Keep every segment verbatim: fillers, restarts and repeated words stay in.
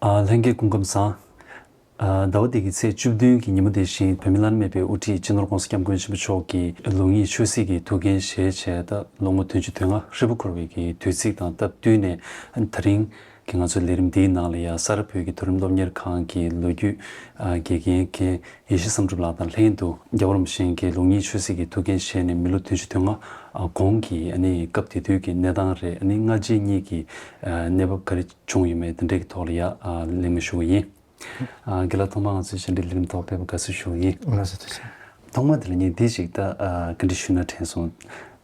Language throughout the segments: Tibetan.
ཨ། ལྷན་རྒྱས་སྐུ་ཁམས་བཟང་། ཨ། ཟླ་བ་འདི་གི་ཚེས་བཅུ་བདུན་གྱི་ཉིན་མོ་དེ་བཞིན་བོད་མི་བླ་ན་མེད་པའི་དབུ་ཁྲིད་སྤྱི་ནོར་༸གོང་ས་༸སྐྱབས་མགོན་ཆེན་པོ་མཆོག་གིས་ལུགས་གཉིས་ཆོས་སྲིད་ཀྱི་ཐུགས་འགན་བཞེས་བྱས། ད་ལོ་ངོ་བདུན་ཅུ་དོན་ལྔ་ཧྲིལ་པོ་འཁོར་བའི་གི་དུས་ཚིགས་དང་སྟབས་བསྟུན་ནས། ཨ་ནི་ད་རིང་གི་ང་ཚོའི་ལས་རིམ་འདིའི་ནང་ལ་ཡང་སར་བོད་ཀྱི་མཐོ་རིམ་སློབ་གཉེར་ཁང་གི་ལོ་རྒྱུས་ཨ་དགེ་རྒན་མཁན་ཡེ་ཤེས་བསམ་གྲུབ་ལགས་དང་ལྷན་དུ། རྒྱལ་བ་རིན་པོ་ཆེ་གིས་ལུགས་གཉིས་ཆོས་སྲིད་ཀྱི་ཐུགས་འགན་བཞེས་ནས་མི་ལོ་བདུན་ཅུ་དོན་ལྔ་ཨ་གོང་གི་ཨ་ནི་སྐབས་དེ་དུས་ཀྱི་གནས་སྟངས་རེད། ཨ་ནི་སྔ་རྗེས་གཉིས་ཀྱི་ཨ་གནས་བབ་ག་རེ་བྱུང་ཡོད་མེད་དེ་འདྲའི་གི་ཐོག་ལ་ཡ་ཨ་གླེང་མོལ་ཞུ་གི་ཡིན། ཨ་རྒན་ལགས། ཐོག་མར་ང་ཚོའི་བཅར་འདྲིའི་ལས་རིམ་ཐོག་ཕེབས་པར་དགའ་བསུ་ཞུ་གི་ཡིན། ལགས་སོ། ཐུགས་རྗེ་ཆེ། ཐོག་མ་དེ་ལ་ངས་འདི་ཞིག་ད་ཨ་བཀའ་འདྲི་ཞུས་ན་དྲན་སོང་།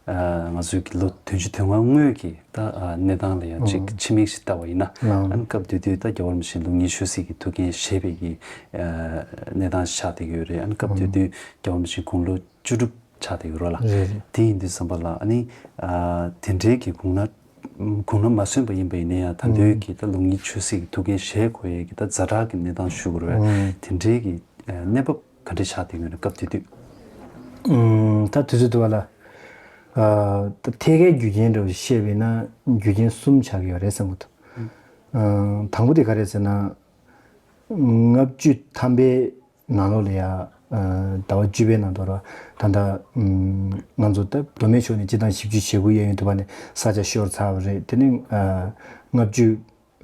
ཨ་ང་ཚོའི་གི་ལོ་བདུན་ཅུ་དོན་ལྔ་སྔོན་གྱི་ད་ཨ་གནས་སྟངས་ལ་ཡང་ཅིག་ཨང་། ཕྱི་མིག་ཞིག་བལྟ་བ་ཡིན་ན། ལགས། ཨ་ནི་སྐབས་དེ་དུས་ད་རྒྱལ་བ་རིན་པོ་ཆེ་ལུགས་གཉིས་ཆོས་སྲིད་ཀྱི་ཐུགས་འགན་བཞེས་པའི་གི་ཨ་གནས་སྟངས་ཆགས་བསྡད་ཀྱི་ཡོད་རེད། ཨ་ནི་སྐབས་དེ་ཨང་། དུས་རྒྱལ་བ་རིན་པོ་ཆེ་དགུང་ལོ་བཅུ་དྲུག་ཆགས་བསྡད་ཡོད་རེད་ལ། རེད་རེད། དེ་ཡིན་དུས་ཙམ་པ་ལ་ཨ་ནི་ཨ་དེ་འདྲའི་གི་དགུང་ན་དགུང་ན་མ་སོན་པ་ཡིན་པ་ཡིན་ན་ཡང་། ད་ལྟའི་ཨང་། གི་ད་ལུགས་གཉིས་ཆོས་སྲིད་ཀྱི་ཐུགས་འགན་བཞེས་དགོས་ཡས་ཀྱི་ད་ཛ་དྲག་གི་གནས་སྟངས་ཞུ་དགོས་རེད་བས། ཨང་། དེ་འདྲའི་གི་ཨ་གནས་བབ་ག་འདྲ་ཆགས་བསྡད་ཡོད་ན་སྐབས་དེ་དུས། ཨང་། ད་དུས་ཚོད་དུ་བ་ལ། ཨ་ད་ཐད་ཀའི་རྒྱུ་རྐྱེན་འདྲ་བོ་ཞིག་བཤད་པ་ཡིན་ན་རྒྱུ་རྐྱེན་གསུམ་ཆགས་ཀྱི་ཡོད་རེད་བསམ་གྱི་འདུག་ཨང་། དང་པོ་དེ་ག་རེད་ཟེར་ན། ལྔ་བཅུ་ཐམ་པའི་ནང་ལོགས་ལ་ཡ། ཨ་ཟླ་བ་བཅུ་པའི་ནང་དུ་ར། ད་ལྟ་ཨམ་ང་ཚོ་ད་མདོ་སྨད་ཕྱོགས་ནས་སྤྱི་ཟླ་བཞི་བཅུ་ཞེ་དགུ་གཡས་གཡོན་དུ་བ་ནས་ས་ཆ་ཤོར་ཚར་བ་རེད། དེ་ནས་ཨ་ལྔ་བཅུ་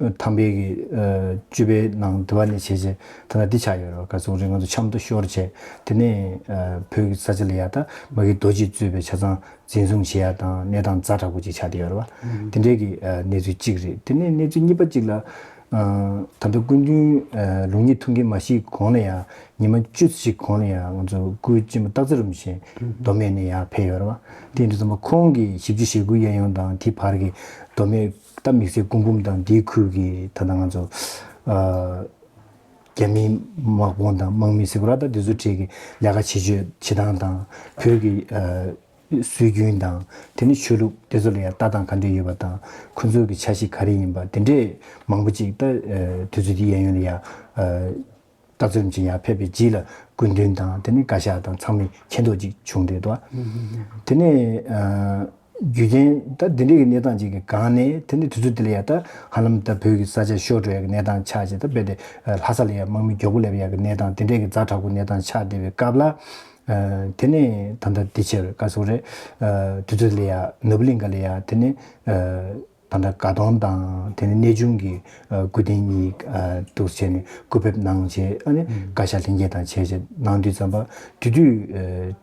ཐམ་པའི་གི་ཨ་བཅུ་པའི་ནང་དུ་བ་ནས་བྱས་བྱས་ད་ལྟ་འདི་ཆགས་ཡོད་རེད། ག་ཚོད་རེད། ང་ཚོ་ཆབ་མདོ་ཤོར་བྱས། དེ་ནས་ཨ་བོད་ཀྱི་ས་ཆ་ལ་ཡ་ད་མ་གི་རྡོ་རྗེ་གཙོས་པའི་ཆ་ཚང་འཛིན་བཟུང་བྱེད་ཡ་དང་གནས་སྟངས་ཛ་དྲག་པོ་ཅིག་ཆགས་བསྡད་ཡོད་རེད་བ། དེ་འདྲའི་གི་ཨ་གནས་ཚུལ་གཅིག་རེད། དེ་ནས་གནས་ཚུལ་གཉིས་པ་གཅིག་ལ། ཨ་ད་ལྟ་སྐུ་མདུན་ཨ་ལུགས་གཉིས་ཐུགས་འགན་མ་བཞེས་གོང་ལ་ཡང་ཉི་མ་བཅུ་ཞིག་གོང་ལ་ཡང་ང་ཚོ་སྐུའི་གཅེན་པོ་སྟག་འཚེར་རིན་པོ་ཆེ་མདོ་སྨད་ནས་ཡར་ཕེབས་ཡོད་རེད་བ། དེ་འདྲ་ཙམ་པ་ཁོང་གིས་བཞི་བཅུ་ཞེ་དགུ་གཡས་གཡོན་དང་དེའི་བར་གྱི་མདོ་སྨད་ད་དམིགས་བསལ་སྐུ་འབུམ་དང་དེའི་ཁུལ་གྱི་ད་ལྟ་ང་ཚོ་ཨ་རྒྱ་མིའི་དམག་དཔུང་དང་དམག་མི་ཟེར་དགོས་ར། ད་དེ་ཚོ་གྲས་ཀྱི་ལས་ཀ་བྱེད་སྤྱོད་བྱེད་སྟངས་དང་བོད་ཀྱི་ཨ་སྲོལ་རྒྱུན་དང་དེ་ནི་ཆོས་ལུགས་དེ་ཚོ་ལ་ཡང་ལྟ་སྟངས་ག་འདྲ་ཡོད་པ་དང་། ཁོ་ཚོའི་གི་འཆར་གཞི་ག་རེ་ཡིན་པ་དེ་འདྲས་མང་པོ་ཅིག་ད་ཨ་དུས་ཚོད་འདི་གཡས་གཡོན་ལ་ཡང་ཨ་སྟག་འཚེར་རིན་པོ་ཆེ་ཡར་ཕེབས་པའི་རྗེས་ལ་སྐུ་མདུན་དང་དེ་ནི་བཀའ་ཤག་དང་ཚང་མས་མཁྱེན་རྟོགས་ཅིག་བྱུང་བསྡད་འདུག་དེ་ནས་ཨ་རྒྱུ་རྐྱེན་ད་འདི་འདྲས་ཀྱི་གནས་སྟངས་ཅིག་གི་སྒང་ནས་དེ་ནི་དུས་ཚོད་འདི་ལ་ཡང་ད་ཧ་ལམ་ད་བོད་ཀྱི་ས་ཆ་ཤོར་འགྲོ་ཡ་གི་གནས་སྟངས་ཆགས་བྱས། ད་རྦད་དེ་ལྷ་ས་ལ་ཡང་དམག་མི་མགྱོགས་པོ་སླེབས་ཡ་གི་གནས་སྟངས་དེ་འདྲས་ཀྱི་ཛ་དྲག་པོ་གནས་སྟངས་ཆགས་བསྡད་པའི་སྐབས་ལ། ཨ་དེ་ནས་ད་ལྟ་འདི་བྱས་པའི་སྐབས་སུ་རེད། ཨ་དུས་ཚོད་ལ་ཡ་ནོར་བུ་གླིང་ག་ལ་ཡ་དེ་ནས་ཨ་ད་ལྟ་དགའ་གདོང་དང་དེ་ནས་གནས་ཆུང་གི་ཨ་སྐུ་རྟེན་གཉིས་ཨ་འདུག་བྱས་ནས་སྐུ་ཕེབས་གནང་བྱས། ཨ་ནི་ཨུམ་བཀའ་ཤག་ལྷན་རྒྱས་དང་བྱས་བྱས་གནང་དུས་ཙམ་པ་དེ་དུས་ཨ་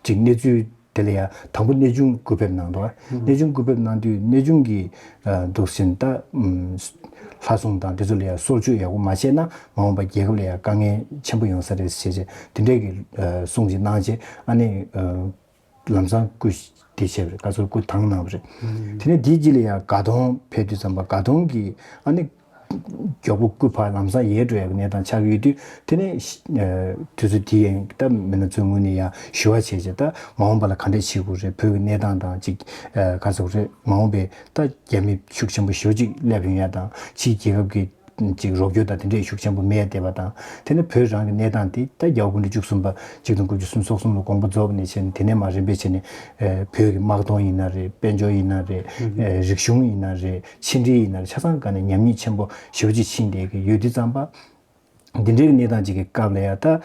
ཅིག་གནས་ཚུལ་དེ་ལ་ཡང་དང་པོ་གནས་ཆུང་སྐུ་ཕེབས་གནང་འདུག་ཨ། ཨུམ་གནས་ཆུང་སྐུ་ཕེབས་གནང་དུས་གནས་ཆུང་གི་ཨ་འདུག་ཟིན་ད་ཨུམ་ལྷ་སྲུང་དང་དེ་ཚོ་ལ་ཡང་གསོལ་མཆོད་ཡག་པོ་མ་བྱས་ན་མ་འོངས་པ་རྒྱལ་ཁབ་ལ་ཡང་དཀའ་ངལ་ཆེན་པོ་ཡོང་ས་རེད་ཟེར་བྱས་དེ་འདྲའི་གི་ཨ་གསུང་ཞིག་གནང་བྱས། ཨ་ནི་ཨ་ལམ་སང་སྐུ་དེ་བྱས་པ་རེད། བཀའ་ཟུར་སྐུ་བཏང་གནང་བ་རེད། ཨུམ་དེ་ནས་དེའི་རྗེས་ལ་ཡང་དགའ་གདོང་ཕེབས་དུས་ཙམ་པ་དགའ་གདོང་གི་ཨ་ནི་མགྱོགས་པོ་སྐུ་ཕར་ལམ་སང་ཡལ་འགྲོ་ཡག་གི་གནས་སྟངས་ཆགས་ཀྱི་ཡོད་དུས། དེ་ནས་ཨ་དུས་ཚོད་དེ་ཡང་ད་མི་སྣ་ཚོའི་ངོས་ནས་ཡང་ཞུ་བ་བྱས་བྱས་ད་མ་འོངས་པ་ལ་ག་འདྲས་བྱེད་དགོས་རེད། བོད་ཀྱི་གནས་སྟངས་དང་ཅིག་ཨ་ག་ཟེར་དགོས་རེད། མ་འོངས་པའི་ད་རྒྱ་མི་ཤུགས་ཆེན་པོ་ཞེ་པོ་ཅིག་སླེབས་ཡོང་ཡ་དང་ཕྱིའི་རྒྱལ་ཁབ་ཀྱི་ཅིག་རོགས་སྐྱོར་དང་དེ་འདྲས་ཤུགས་ཆེན་པོ་མེད་བསྡད་པ་དང་། དེ་ནས་བོད་རང་གི་གནས་སྟངས་དེ་ད་རྒྱལ་བ་སྐུ་ཕྲེང་བཅུ་གསུམ་པ་ཆིག་སྟོང་དགུ་བརྒྱ་སུམ་ཅུ་སོ་གསུམ་ལོ་དགོངས་པ་རྫོགས་པ་ནས་བྱས་ནས་དེ་ནས་མར་རིམ་པས་བྱས་ནས་ཨ་བོད་ཀྱི་དམག་དོན་ཡིན་ན་རེད། དཔལ་འབྱོར་ཡིན་ན་རེད། ཨ་རིག་གཞུང་ཡིན་ན་རེད། ཕྱི་འབྲེལ་ཡིན་ན་རེད། ཆ་ཚང་ག་ནས་ཉམས་ཉེས་ཆེན་པོ་ཞེ་པོ་ཅིག་ཕྱིན་བསྡད་ཀྱི་ཡོད་དུས་ཙམ་པ། འདི་འདྲའི་གནས་སྟངས་ཅིག་གི་སྐབས་ལ་ཡང་ད་ཨ་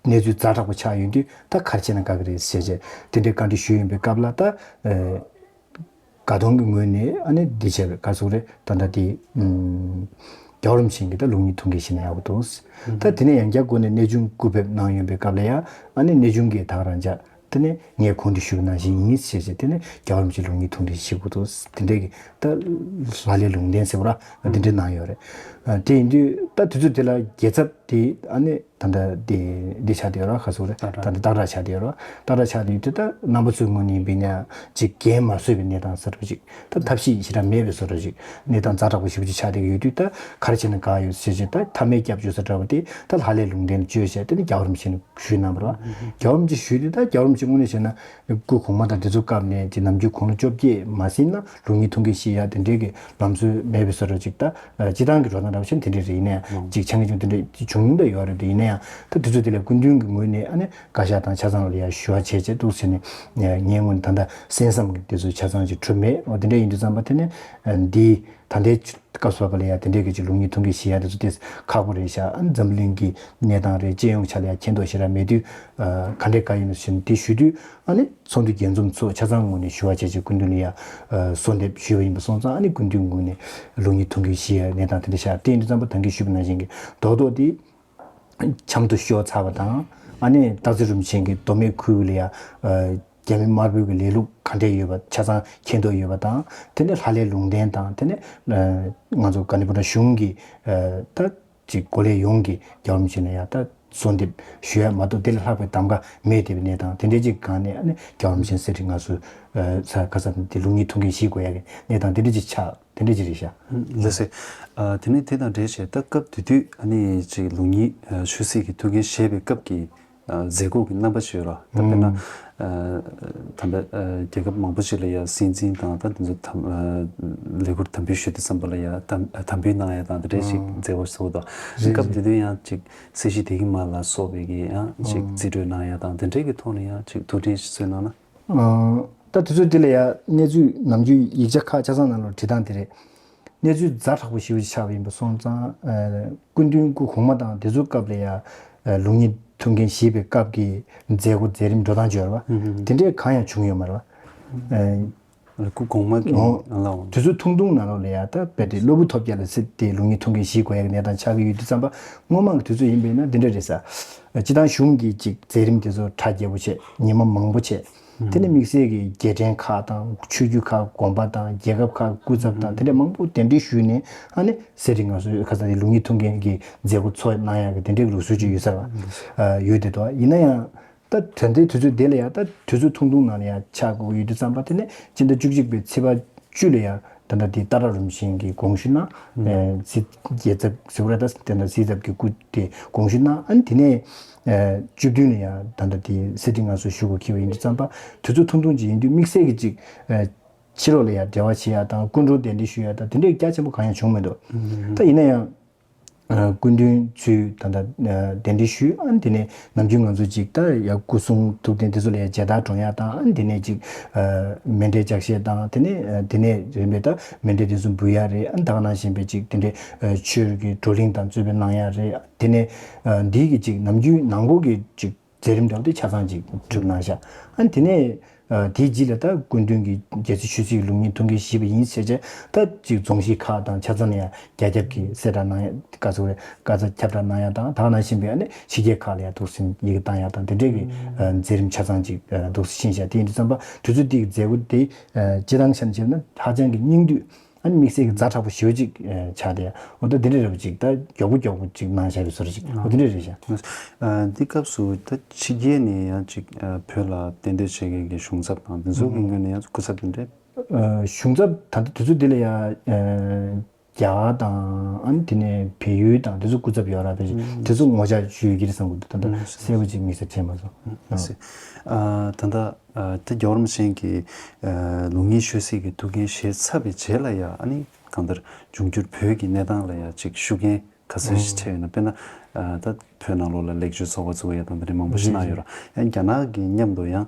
གནས་ཚུལ་ཛ་དྲག་པོ་ཆགས་ཡོང་དུས་ད་ག་རེ་བྱས་ན་དགའ་གི་རེད་ཟེར་བྱས་དེ་འདྲའི་བཀའ་འདྲི་ཞུས་ཡོང་པའི་སྐབས་ལ་ད་ཨ་དགའ་གདོང་གི་ངོས་ནས་ཨ་ནི་འདི་བྱས་པའི་ག་ཟེར་དགོས་རེད། ད་ལྟ་དེ་ཨུམ་རྒྱལ་བ་རིན་པོ་ཆེ་གིས་ད་ལུགས་གཉིས་ཐུགས་འགན་བཞེས་ན་ཡག་པོ་འདུག་ད་དེ་ནས་ཡང་བསྐྱར་སྒོ་ནས་གནས་ཆུང་སྐུ་ཕེབས་གནང་ཡོང་པའི་སྐབས་ལ་ཡང་ཨ་ནི་གནས་ཆུང་གིས་ད་ག་རང་ཅག་དེ་ནས་ངས་གོང་དུ་ཞུས་པ་ནང་བཞིན་ཡིན་ཟེར་བྱས་དེ་ནས་རྒྱལ་བ་རིན་པོ་ཆེ་ལུགས་གཉིས་ཐུགས་འགན་བཞེས་དགོས་འདུག་དེ་འདྲའི་གི་ད་ལག་ལེན་ལུང་བསྟན་ཟེར་བ་ར་དེ་འདྲའི་གནང་ཡོད་རེད། ཨ་དེ་ཡིན་དུས་ད་དུས་ཚོད་དེ་ལ་རྒྱལ་ཚབ་དེ་ཨ་ནི་ད་ལྟ་དེ་འདི་ཆགས་བསྡད་ཡོད་ར། ག་ཟེར་དགོས་རེད། ད་ལྟ་སྟག་བྲག་ཆགས་བསྡད་ཡོད་ར། སྟག་བྲག་ཆགས་བསྡད་ཡོད་དུས་ད་རྣམ་པ་ཚོའི་ངོས་ནས་ཡིན་པས་ན་ཅིག་འགན་མ་བཟོད་པའི་གནས་སྟངས་གསར་པ་ཅིག་ད་ཐབས་ཤེས་ཞེ་དྲག་མེད་པའི་བཟོ་འདྲ་ཅིག་གནས་སྟངས་ཛ་དྲག་པོ་ཞེ་པོ་ཅིག་ཆགས་བསྡད་ཀྱི་ཡོད་དུས་ད་ག་རེ་བྱས་ན་དགའ་ཡོད་ཟེར་བྱས་ད་མཐའ་མའི་སྐྱབས་བཅོལ་ས་འདྲ་བ་དེ་ད་ལག་ལེན་ལུང་བསྟན་བཅོལ་བྱས་དེ་ནི་རྒྱལ་བ་རིན་པོ་ཆེ་ནས་ཞུས་གནང་བ་རེད་བ། རྒྱལ་བ་རིན་པོ་ཆེ་ཞུས་དུས་ད་རྒྱལ་བ་རིན་པོ་ཆེ་དངོས་གནས་བྱས་ན་སྐུ་གོང་མ་དང་དེ་ཚོའི་སྐབས་ནས་ཀྱི་ནམ་རྒྱུན་དགུང་ལོ་བཅོ་བརྒྱད་མ་ཟིན་ན་ལུགས་གཉིས་ཐུགས་འགན་བཞེས་ཡ་དེ་འདྲའི་གི་ལམ་སྲོལ་མེད་པའི་བཟོ་འདྲ་ཅིག་ད་སྤྱི་བཏང་གི་འགྲོ་སྟངས་འདྲ་བ་ཞིག་དེ་འདྲའི་རེད། ཡིན་ནའང་ཅིག་ཆ་ངེས་ཅུང་དེ་འདྲའི་བྱུང་མྱོང་ད་ཡོད་རེད། དེ་ཡིན་ནའང་ ཡང་ད་དུས་ཚོད་དེ་ལ་སྐུ་མདུན་གྱི་ངོས་ནས་ཨ་ནི་བཀའ་ཤག་དང་ཆ་ཚང་ལ་ཡང་ཞུ་བ་བྱས་བྱས་འདུག་ཟེར་ནས་ངའི་ངོས་ནས་ད་ལྟ་གསན་བསམ་གྱི་དེ་ཚོ་ཆ་ཚང་ཅིག་གྲུབ་མེད། འོ་དེ་འདྲ་ཡིན་དུས་ཙམ་པ་དེ་ནས་འདི་ད་ལྟའི་སྐབས་སུ་བབ་པ་ལ་ཡང་དེ་འདྲའི་གི་ཅིག་ལུགས་གཉིས་ཐུན་འགྱུར་བཞེས་ཡ་དེ་ཚོ་དེ་ཁག་པོ་རེད་ཤག་ཨ་ནི་འཛམ་བུ་གླིང་གི་གནས་སྟངས་རེད། སྤྱི་ཡོངས་ཆ་ལ་ཡང་མཁྱེན་རྟོགས་ཞེ་དྲག་མེད་དུས་ཨ་ག་འདྲས་ག་ཡིན་ནོ་ཞེས་དེ་ཞུ་དུས་ཨ་ནི་ཚོགས་འདུ་རྒྱས་འཛོམས་ཚོ་ཆ་ཚང་ངོས་ནས་ཞུ་བ་བྱས་བྱས་སྐུ་མདུན་ལ་ཡང་གསོལ་འདེབས་ཞུས་པ་ཡིན་པ་སོང་ཙང་ཨ་ནི་སྐུ་མདུན་ངོས་ནས་ལུགས་གཉིས་ཐུན་འགྱུར་བཞེས་ཡ་གནས་སྟངས་དེ་འདྲ་ཤག་དེ་ཡིན་དུས་ཙམ་པ་ད་གིན་ཞུས་པ་ནང་བཞིན་གྱི་རྡོག་རྡོག་དེ། ཆབ་མདོ་ཤོར་ཚར་བ་དང་ཨ་ནི་སྟག་འཚེར་རིན་པོ་ཆེ་གི་མདོ་སྨད་ཁུལ་ལ་ཡ་རྒྱ་མི་དམར་པོའི་གི་ལས་ལུགས་ག་འདྲས་ཡོད་པ་ཆ་ཚང་མཁྱེན་རྟོགས་ཡོད་པ་དང་དེ་ནས་ལྷ་ལས་ལུང་བསྟན་དང་དེ་ནས་ང་ཚོ་ག་ནི་བུ་ན་གཞུང་གི་ད་ཅིག་གོ་ལས་ཡོངས་ཀྱི་རྒྱལ་བ་རིན་པོ་ཆེ་ལ་ཡ་ད་གསོལ་འདེབས་ཞུ་ཡ་མ་གཏོགས་དེ་ལས་ལྷག་པའི་གདམ་ག་མེད་བསྡད་པའི་གནས་སྟངས་དེ་འདྲས་ཅིག་སྒང་ནས་ཨ་ནི་རྒྱལ་བ་རིན་པོ་ཆེ་གསེར་ཁྲི་མངའ་གསོལ་ས་ག་ས་དེ་ལུགས་གཉིས་ཐུན་འགྱུར་བཞེས་དགོས་ཡ་གི་གནས་སྟངས་དེ་འདྲས་ཅིག་ཆགས། དེ་འདྲ་ཅིག་རེད་ཤག་ལགས་སེ། ཨ། དེ་ནས་དེ་དང་འབྲེལ་བྱས་ད་སྐབས་དེ་དུས་ཨ་ནི་ཅིག་ལུགས་གཉིས་ཨ་ཆོས་སྲིད་ཀྱི་ཐུགས་འགན་བཞེས་པའི་སྐབས་ཀྱི་ཨ་མཛད་སྒོ་གི་རྣམ་པ་ཞིག་ཡོད་ར། ད་དཔེར་ན་ཨ་ད་ལྟ་ཨ་རྒྱལ་ཁབ་མང་པོ་ཞིག་ལ་ཡ་སྲིད་འཛིན་དང་ད་དེ་ཚོ་དམ་ཨ་ལས་ཁུར་དམ་འབུལ་ཞུ་དུས་ཙམ་པ་ལ་ཡ་དམ་དམ་འབུལ་གནང་ཡ་དང་དེ་འདྲ་ཞིག་མཛད་སྒོ་ཞིག་ཚོགས་འདུག་རེད། སྐབས་རེད། དེ་དུས་ཡང་ཅིག་སྲིད་ཞི་བདེ་སྐྱིད་མ་ལ་སོགས་པའི་གི་ཡང་ཅིག་རྩིས་སྤྲོད་གནང་ཡ་དང་དེ་འདྲའི་གི་ཐོག་ནས་ཡང་ཅིག་ཐུགས་འཕྲིན་ཞིག་གསོལ་གནང་ན། ད་དུས་ཚོད་འདི་ལ་ཡང་གནས་ཚུལ་ནམ་རྒྱུན་ཡིག་ཆ་ཁག་ཆ་ཚང་ནང་ལ་བྲིས་སྟངས་དེ་རེད། གནས་ཚུལ་ཛ་དྲག་པོ་ཞེ་པོ་ཅིག་ཆགས་པ་ཡིན་པ་སོང་ཙང་། སྐུ་མདུན་སྐུ་གོང་མ་དང་དེ་ཚོའི་སྐབས་ལ་ཡང་ལུགས་གཉིས་ཐུན་འགྱུར་བཞེས་པའི་སྐབས་ཀྱི་མཛད་སྒོ་མཛད་རིམ་འགྲོ་སྟངས་ཅིག་ཡོད་རེད་པ། དེ་འདྲས་གང་ཡང་བྱུང་ཡོད་མ་རེད་པ། སྐུ་གོང་མ་གི་ནང་ལ་འོང་། དུས་ཚོད་ཐུང་ཐུང་ནང་ལོགས་ལ་ཡང་ད་རྦད་དེ་སློབ་བུ་ཐོབ་རྒྱ་ལ་སླེབས་ཏེ་ལུགས་གཉིས་ཐུན་འགྱུར་བཞེས་དགོས་ཡ་གི་གནས་སྟངས་ཆགས་ཀྱི་ཡོད་དུས་ཙམ་པ་སྔོན་མ་གི་དུས་ཚོད་ཡིན་པ་ཡིན་ན་འདི་འདྲ་རེད་ས། སྤྱི་བཏང་གཞུང་གི་ཅིག་མཛད་རིམ་དེ་ཚོ་གྲ་རྒྱས་པོ་བྱས་ཉི་མ་མང་པོ་བྱས། དེ་ནས་དམིགས་བསལ་གྱི་རྒྱལ་ཕྲན་ཁག་དང་ཆོས་བརྒྱུད་ཁག་དགོན་པ་དང་རྒྱལ་ཁབ་ཁག་སྐུ་ཚབ་དང་དེ་འདྲ་མང་པོ་གདན་འདྲེན་ཞུས་ནས་ཨ་ནི་གསེར་ཁྲི་མངའ་གསོལ་ཁ་སང་དེ་ལུགས་གཉིས་ཐུན་འགྱུར་གྱི་མཛད་སྒོ་ཚོགས་གནང་ཡ་གི་དེ་འདྲའི་ལུགས་སྲོལ་ཅིག་ཡོད་ས་རེད་པ། ཡོད་དེ་འདུག་ཡིན་ན་ཡང་། ད་དོན་དེ་དུས་ཚོད་དེ་ལ་ཡང་ད་དུས་ཚོད་ཐུང་ཐུང་ནང་ལ་ཡང་ཆགས་དགོས་ཀྱི་ཡོད་དུས་ཙམ་པ་དེ་ནས་སྤྱི་ཟླ་བཅུ་གཅིག་པའི་ཚེས་པ་བཅུ་ལ་ཡང་ད་ལྟ་དེ་ཏཱ་ར་རིན་པོ་ཆེ་གི་དགོངས་ཞུ་གནང་། ཨེ་སྲིད་རྒྱལ་ཚབ་ཟེར་བ་རེད། ད་དེ་འདྲ་སྲིད་ཚབ་ཀྱི་སྐུ་དེ་དགོངས་ཞུ་གནང་ཨ་ནི་དེ་ནས་ཨེ་བཅུ་བདུན་ལ་ཡང་ད་ལྟ་དེ་གསེར་ཁྲི་མངའ་གསོལ་ཞུ་དགོས་འཁེལ་བ་ཡིན་དུས་ཙམ་པ་དུས་ཚོད་ཐུང་ཐུང་ཅིག་ཡིན་དུས་དམིགས་བསལ་གྱི་ཅིག་ཨེ་ཕྱི་ལོགས་ལ་ཡང་འབྲེལ་བ་བྱེད་ཡ་དང་སྐུ་མགྲོན་གདན་འདྲེན་ཞུ་ཡ་དང་དེ་འདྲའི་རྒྱ་ཆེན་པོ་གང་ཡང་བྱུང་མི་འདུག་ད་ཡིན་ན་ཡང་། སྐུ་མདུན་ཚུལ་ད་ལྟ་གདན་འདྲེན་ཞུས་ཨ་ནི་དེ་ནས་ནམ་རྒྱུན་ང་ཚོ་ཅིག་ད་ཡ་སྐུ་གསུང་ཐུགས་རྟེན་དེ་ཚོ་ལ་ཡ་མཇལ་དར་སྒྲོན་ཡ་དང་ཨ་ནི་དེ་ནས་ཅིག་མཎྜལ་ལྕགས་བཤད་དང་དེ་ནས་དེ་ནས་རིམ་པས་ད་མཎྜལ་དེ་ཚོ་འབུལ་ཡ་རེད། ཨ་ནི་ད་ག་ནང་བཞིན་པའི་ཅིག་དེ་འདྲའི་ཆོས་ཀྱི་བགྲོ་གླེང་དང་རྩོད་པ་གནང་ཡ་རེད། དེ་ནས་འདིའི་གི་ཅིག་ནམ་རྒྱུན་ནང་ལོགས་ཀྱི་ཅིག་མཛད་རིམ་འདྲ་བོ་དེ་ཆ་ཚང་ཅིག་གྲུབ་གནང་ཤག་ཨ་ནི་དེ་ནས་དེའི་རྗེས་ལ་ད་སྐུ་མདུན་གྱི་རྒྱལ་སྲིད་ཆོས་སྲིད་ཀྱི་ལུགས་གཉིས་ཐུན་འགྱུར་བཞེས་པ་ཡིན་ཟེར་བྱས་ད་ཅིག་རྫོང་གཞིས་ཁག་དང་ཆ་ཚང་ནས་ཡང་རྒྱ་ཁྱབ་ཀྱི་གསལ་བསྒྲགས་གནང་ཡ་བཀའ་ཚོགས་རེད་བཀའ་རྩ་ཁྱབ་བསྒྲགས་གནང་ཡ་དང་ད་ག་ནང་བཞིན་པའི་ཨ་ནི་ཕྱི་རྒྱལ་ཁག་ལ་ཡང་འདུག་སེ་ཡི་གེ་བཏང་ཡ་དང་དེ་འདྲས་ཀྱི་མཛད་རིམ་ཆ་ཚང་ཅིག་འདུག་སེ་ཕྱིན་ཤག་དེ་ཡིན་དུས་ཙམ་པ་དུས་ཚོད་དེའི་མཛད་སྒོ་དེ་སྤྱིར་བཏང་བྱས་ན་ཧ་ཅང་གི་སྙིང་བསྡུས། ཨ་ནི་དམིགས་བསལ་གྱི་ཛ་དྲག་པོ་ཞེ་པོ་ཅིག་ཆགས་ཏེ་འོ་ད་འདི་འདྲ་རེད་པ་ཅིག་ད་མགྱོགས་པོ་མགྱོགས་པོ་ཅིག་གནང་བཞག་པའི་བཟོ་འདྲ་ཅིག་འོ་འདི་འདྲ་རེད་ཤག་འདི་སྐབས་སུ་ད་ཕྱི་རྒྱལ་ནས་ཡང་ཅིག་བོད་ལ་གཏན་སྡོད་བྱེད་མཁན་གྱི་གཞུང་ཚབ་དང་འདི་ཚོ་གི་ངོས་ནས་ཡང་སྐུ་ཚབ་འདི་འདྲ། གཞུང་ཚབ་ད་ལྟ་དུས་ཚོད་འདི་ལ་ཡང་རྒྱ་གར་དང་ཨ་ནི་དེ་ནས་བལ་ཡུལ་དང་དེ་ཚོ་སྐུ་ཚབ་ཡོད་ར་བས་དེ་ཚོ་ངོ་བཅར་ཞུ་ཡི་གི་རེད་བསམ་གི་འདུག་ད་ལྟ་གསལ་པོ་ཅིག་དམིགས་བསལ་དྲན་མ་སོང་། ད་ལྟ། ད་རྒྱལ་བ་རིན་པོ་ཆེ་གིས་ལུགས་གཉིས་ཆོས་སྲིད་ཀྱི་ཐུགས་འགན་བཞེས་ཚར་བའི་རྗེས་ལ་ཡང་ཨ་ནི་གང་ལྟར་འབྱུང་འགྱུར་བོད་ཀྱི་གནས་སྟངས་ལ་ཡང་ཅིག་ཤུགས་རྐྱེན་ག་ཚོད་ཞིག་ཐེབས་ཡོད་ན། དཔེར་ན་ད་བོད་ནང་ལོགས་ལ་ལེགས་བཅོས་ཚོགས་པ་བཙུགས་ཡ་དང་དེ་འདྲ་མང་པོ་ཞིག་གནང་ཡོད་ར། ཡང་རྒྱ་ནག་གི་མཉམ་དུ་ཡང་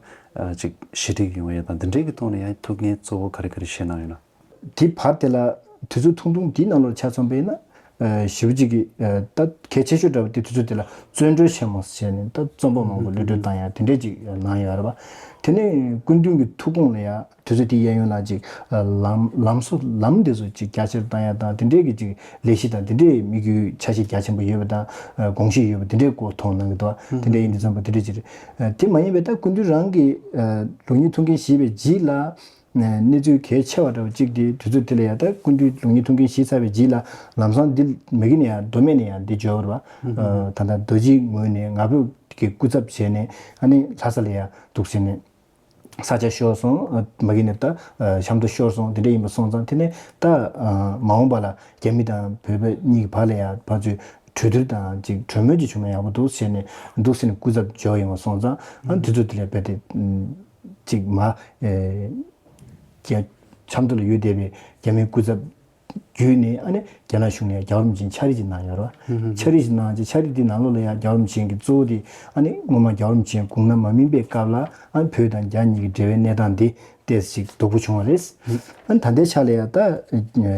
ཅིག་ཞི་འགྲིག་ཡོང་ཡ་དང་དེ་འདྲའི་གི་ཐོག་ནས་ཡང་ཐུགས་འགན་གཙོ་བོ་ག་རེ་ག་རེ་བཞེས་གནང་ཡོད་ན། དེ་བར་དེ་ལ་དུས་ཚོད་ཐུང་ཐུང་དེའི་ནང་ལོགས་ཆ་མཚོན་པ་ཡིན་ན། ཞེ་པོ་ཅིག་གི་ད་གལ་ཆེ་ཤོས་འདྲ་བོ་དེ་དུས་ཚོད་དེ་ལ་བཙོན་གྲོལ་ཆེན་མོ་བྱས་ནས་ད་བཙོན་པ་མང་པོ་གློད་གྲོལ་བཏང་ཡ་དེ་འདྲས་ཅིག་གནང་ཡོད་རེད་པ། དེ་ནས་སྐུ་མདུན་གྱི་ཐུགས་དགོངས་ལ་ཡ་དུས་ཚོད་དེའི་གཡས་གཡོན་ལ་ཅིག་ལམ་ལམ་བཟོ་ལམ་དེ་ཚོ་ཅིག་རྒྱ་ཆེར་བཏང་ཡ་དང་དེ་འདྲས་ཀྱི་ཅིག་ལས་གཞི་དང་དེ་འདྲས་དམིགས་ཡུལ་འཆར་གཞི་རྒྱ་ཆེན་པོ་ཡོད་པ་དང་དགོངས་གཞི་ཡོད་པ་དེ་འདྲས་སྐོར་མཐོང་གནང་གི་འདུག་དེ་འདྲས་ཡིན་དུས་ཙམ་པ་དེ་འདྲས་ཅིག་རེད། དེ་མ་ཡིན་པའི་ད་སྐུ་མདུན་རང་གི་ལུགས་གཉིས་ཐུན་འགྱུར་བཞེས་པའི་རྗེས་ལ། གནས་ཚུལ་གལ་ཆེ་བ་འདྲ་བོ་གཅིག་དེ་དུས་ཚོད་དེ་ལ་ཡང་ད་སྐུ་མདུན་ལུགས་གཉིས་ཐུན་འགྱུར་བཞེས་ཚར་བའི་རྗེས་ལ་ལམ་སང་འདི་མ་གི་ནས་ཡང་མདོ་སྨད་ནས་ཡང་འདི་འབྱོར་བ་ད་ལྟ་རྡོ་རྗེ་ངོས་ནས་ང་ཕོད་ཀྱི་སྐུ་ཚབ་བྱས་ནས་ཨ་ནི་ལྷ་ས་ལ་ཡང་འདུག་ཟེར་ནས་ས་ཆ་ཤོར་སོང་། མ་གི་ནས་ད་ཤམ་ཐབས་ཤོར་སོང་དེ་འདྲ་ཡིན་པ་སོང་ཙང་དེ་ནས་ད་མ་འོངས་པ་ལ་རྒྱ་མི་དང་བོད་པ་གཉིས་ཀྱི་བར་ལ་ཡང་ཕར་ཚུར་གྲོས་བསྡུར་དང་ཅིག་གྲོས་མོལ་ཅིག་བྱུང་ན་ཡག་པོ་འདུག་ཟེར་ནས་འདུག་ཟེར་ནས་སྐུ་ཚབ་འབྱོར་ཡོང་བ་སོང་ཙང་ཨ་ནི་དུས་ཚོད་དེ་ལ་རྦད་དེ་ཅིག་མ། རྒྱ་ཆབ་མདོ་ལ་ཡོད་བསྡད་པའི་རྒྱ་མིའི་སྐུ་ཚབ་ བརྒྱུད་ནས་ཨ་ནི་རྒྱ་ནག་གཞུང་ནས་རྒྱལ་བ་རིན་པོ་ཆེ་ཕྱག་བྲིས་ཅིག་གནང་ཡོད་རེད་བ། ཕྱག་བྲིས་ཅིག་གནང་རྗེས་ཕྱག་བྲིས་དེ་ནང་ལོགས་ལ་ཡང་རྒྱལ་བ་རིན་པོ་ཆེ་གི་གཙོ་བོ་དེ་ཨ་ནི་སྔོན་མ་རྒྱལ་བ་རིན་པོ་ཆེ་དགུང་ན་མ་སྨིན་པའི་སྐབས་ལ་ཨ་ནི་བོད་དང་རྒྱ་གཉིས་ཀྱི་འབྲེལ་བའི་གནས་སྟངས་དེ་ཏོག་ཙམ་ཞིག་སྡུག་པོ་བྱུང་བ་རེད། ཨ་ནི་ད་ལྟའི་ཆ་ལ་ཡང་ད་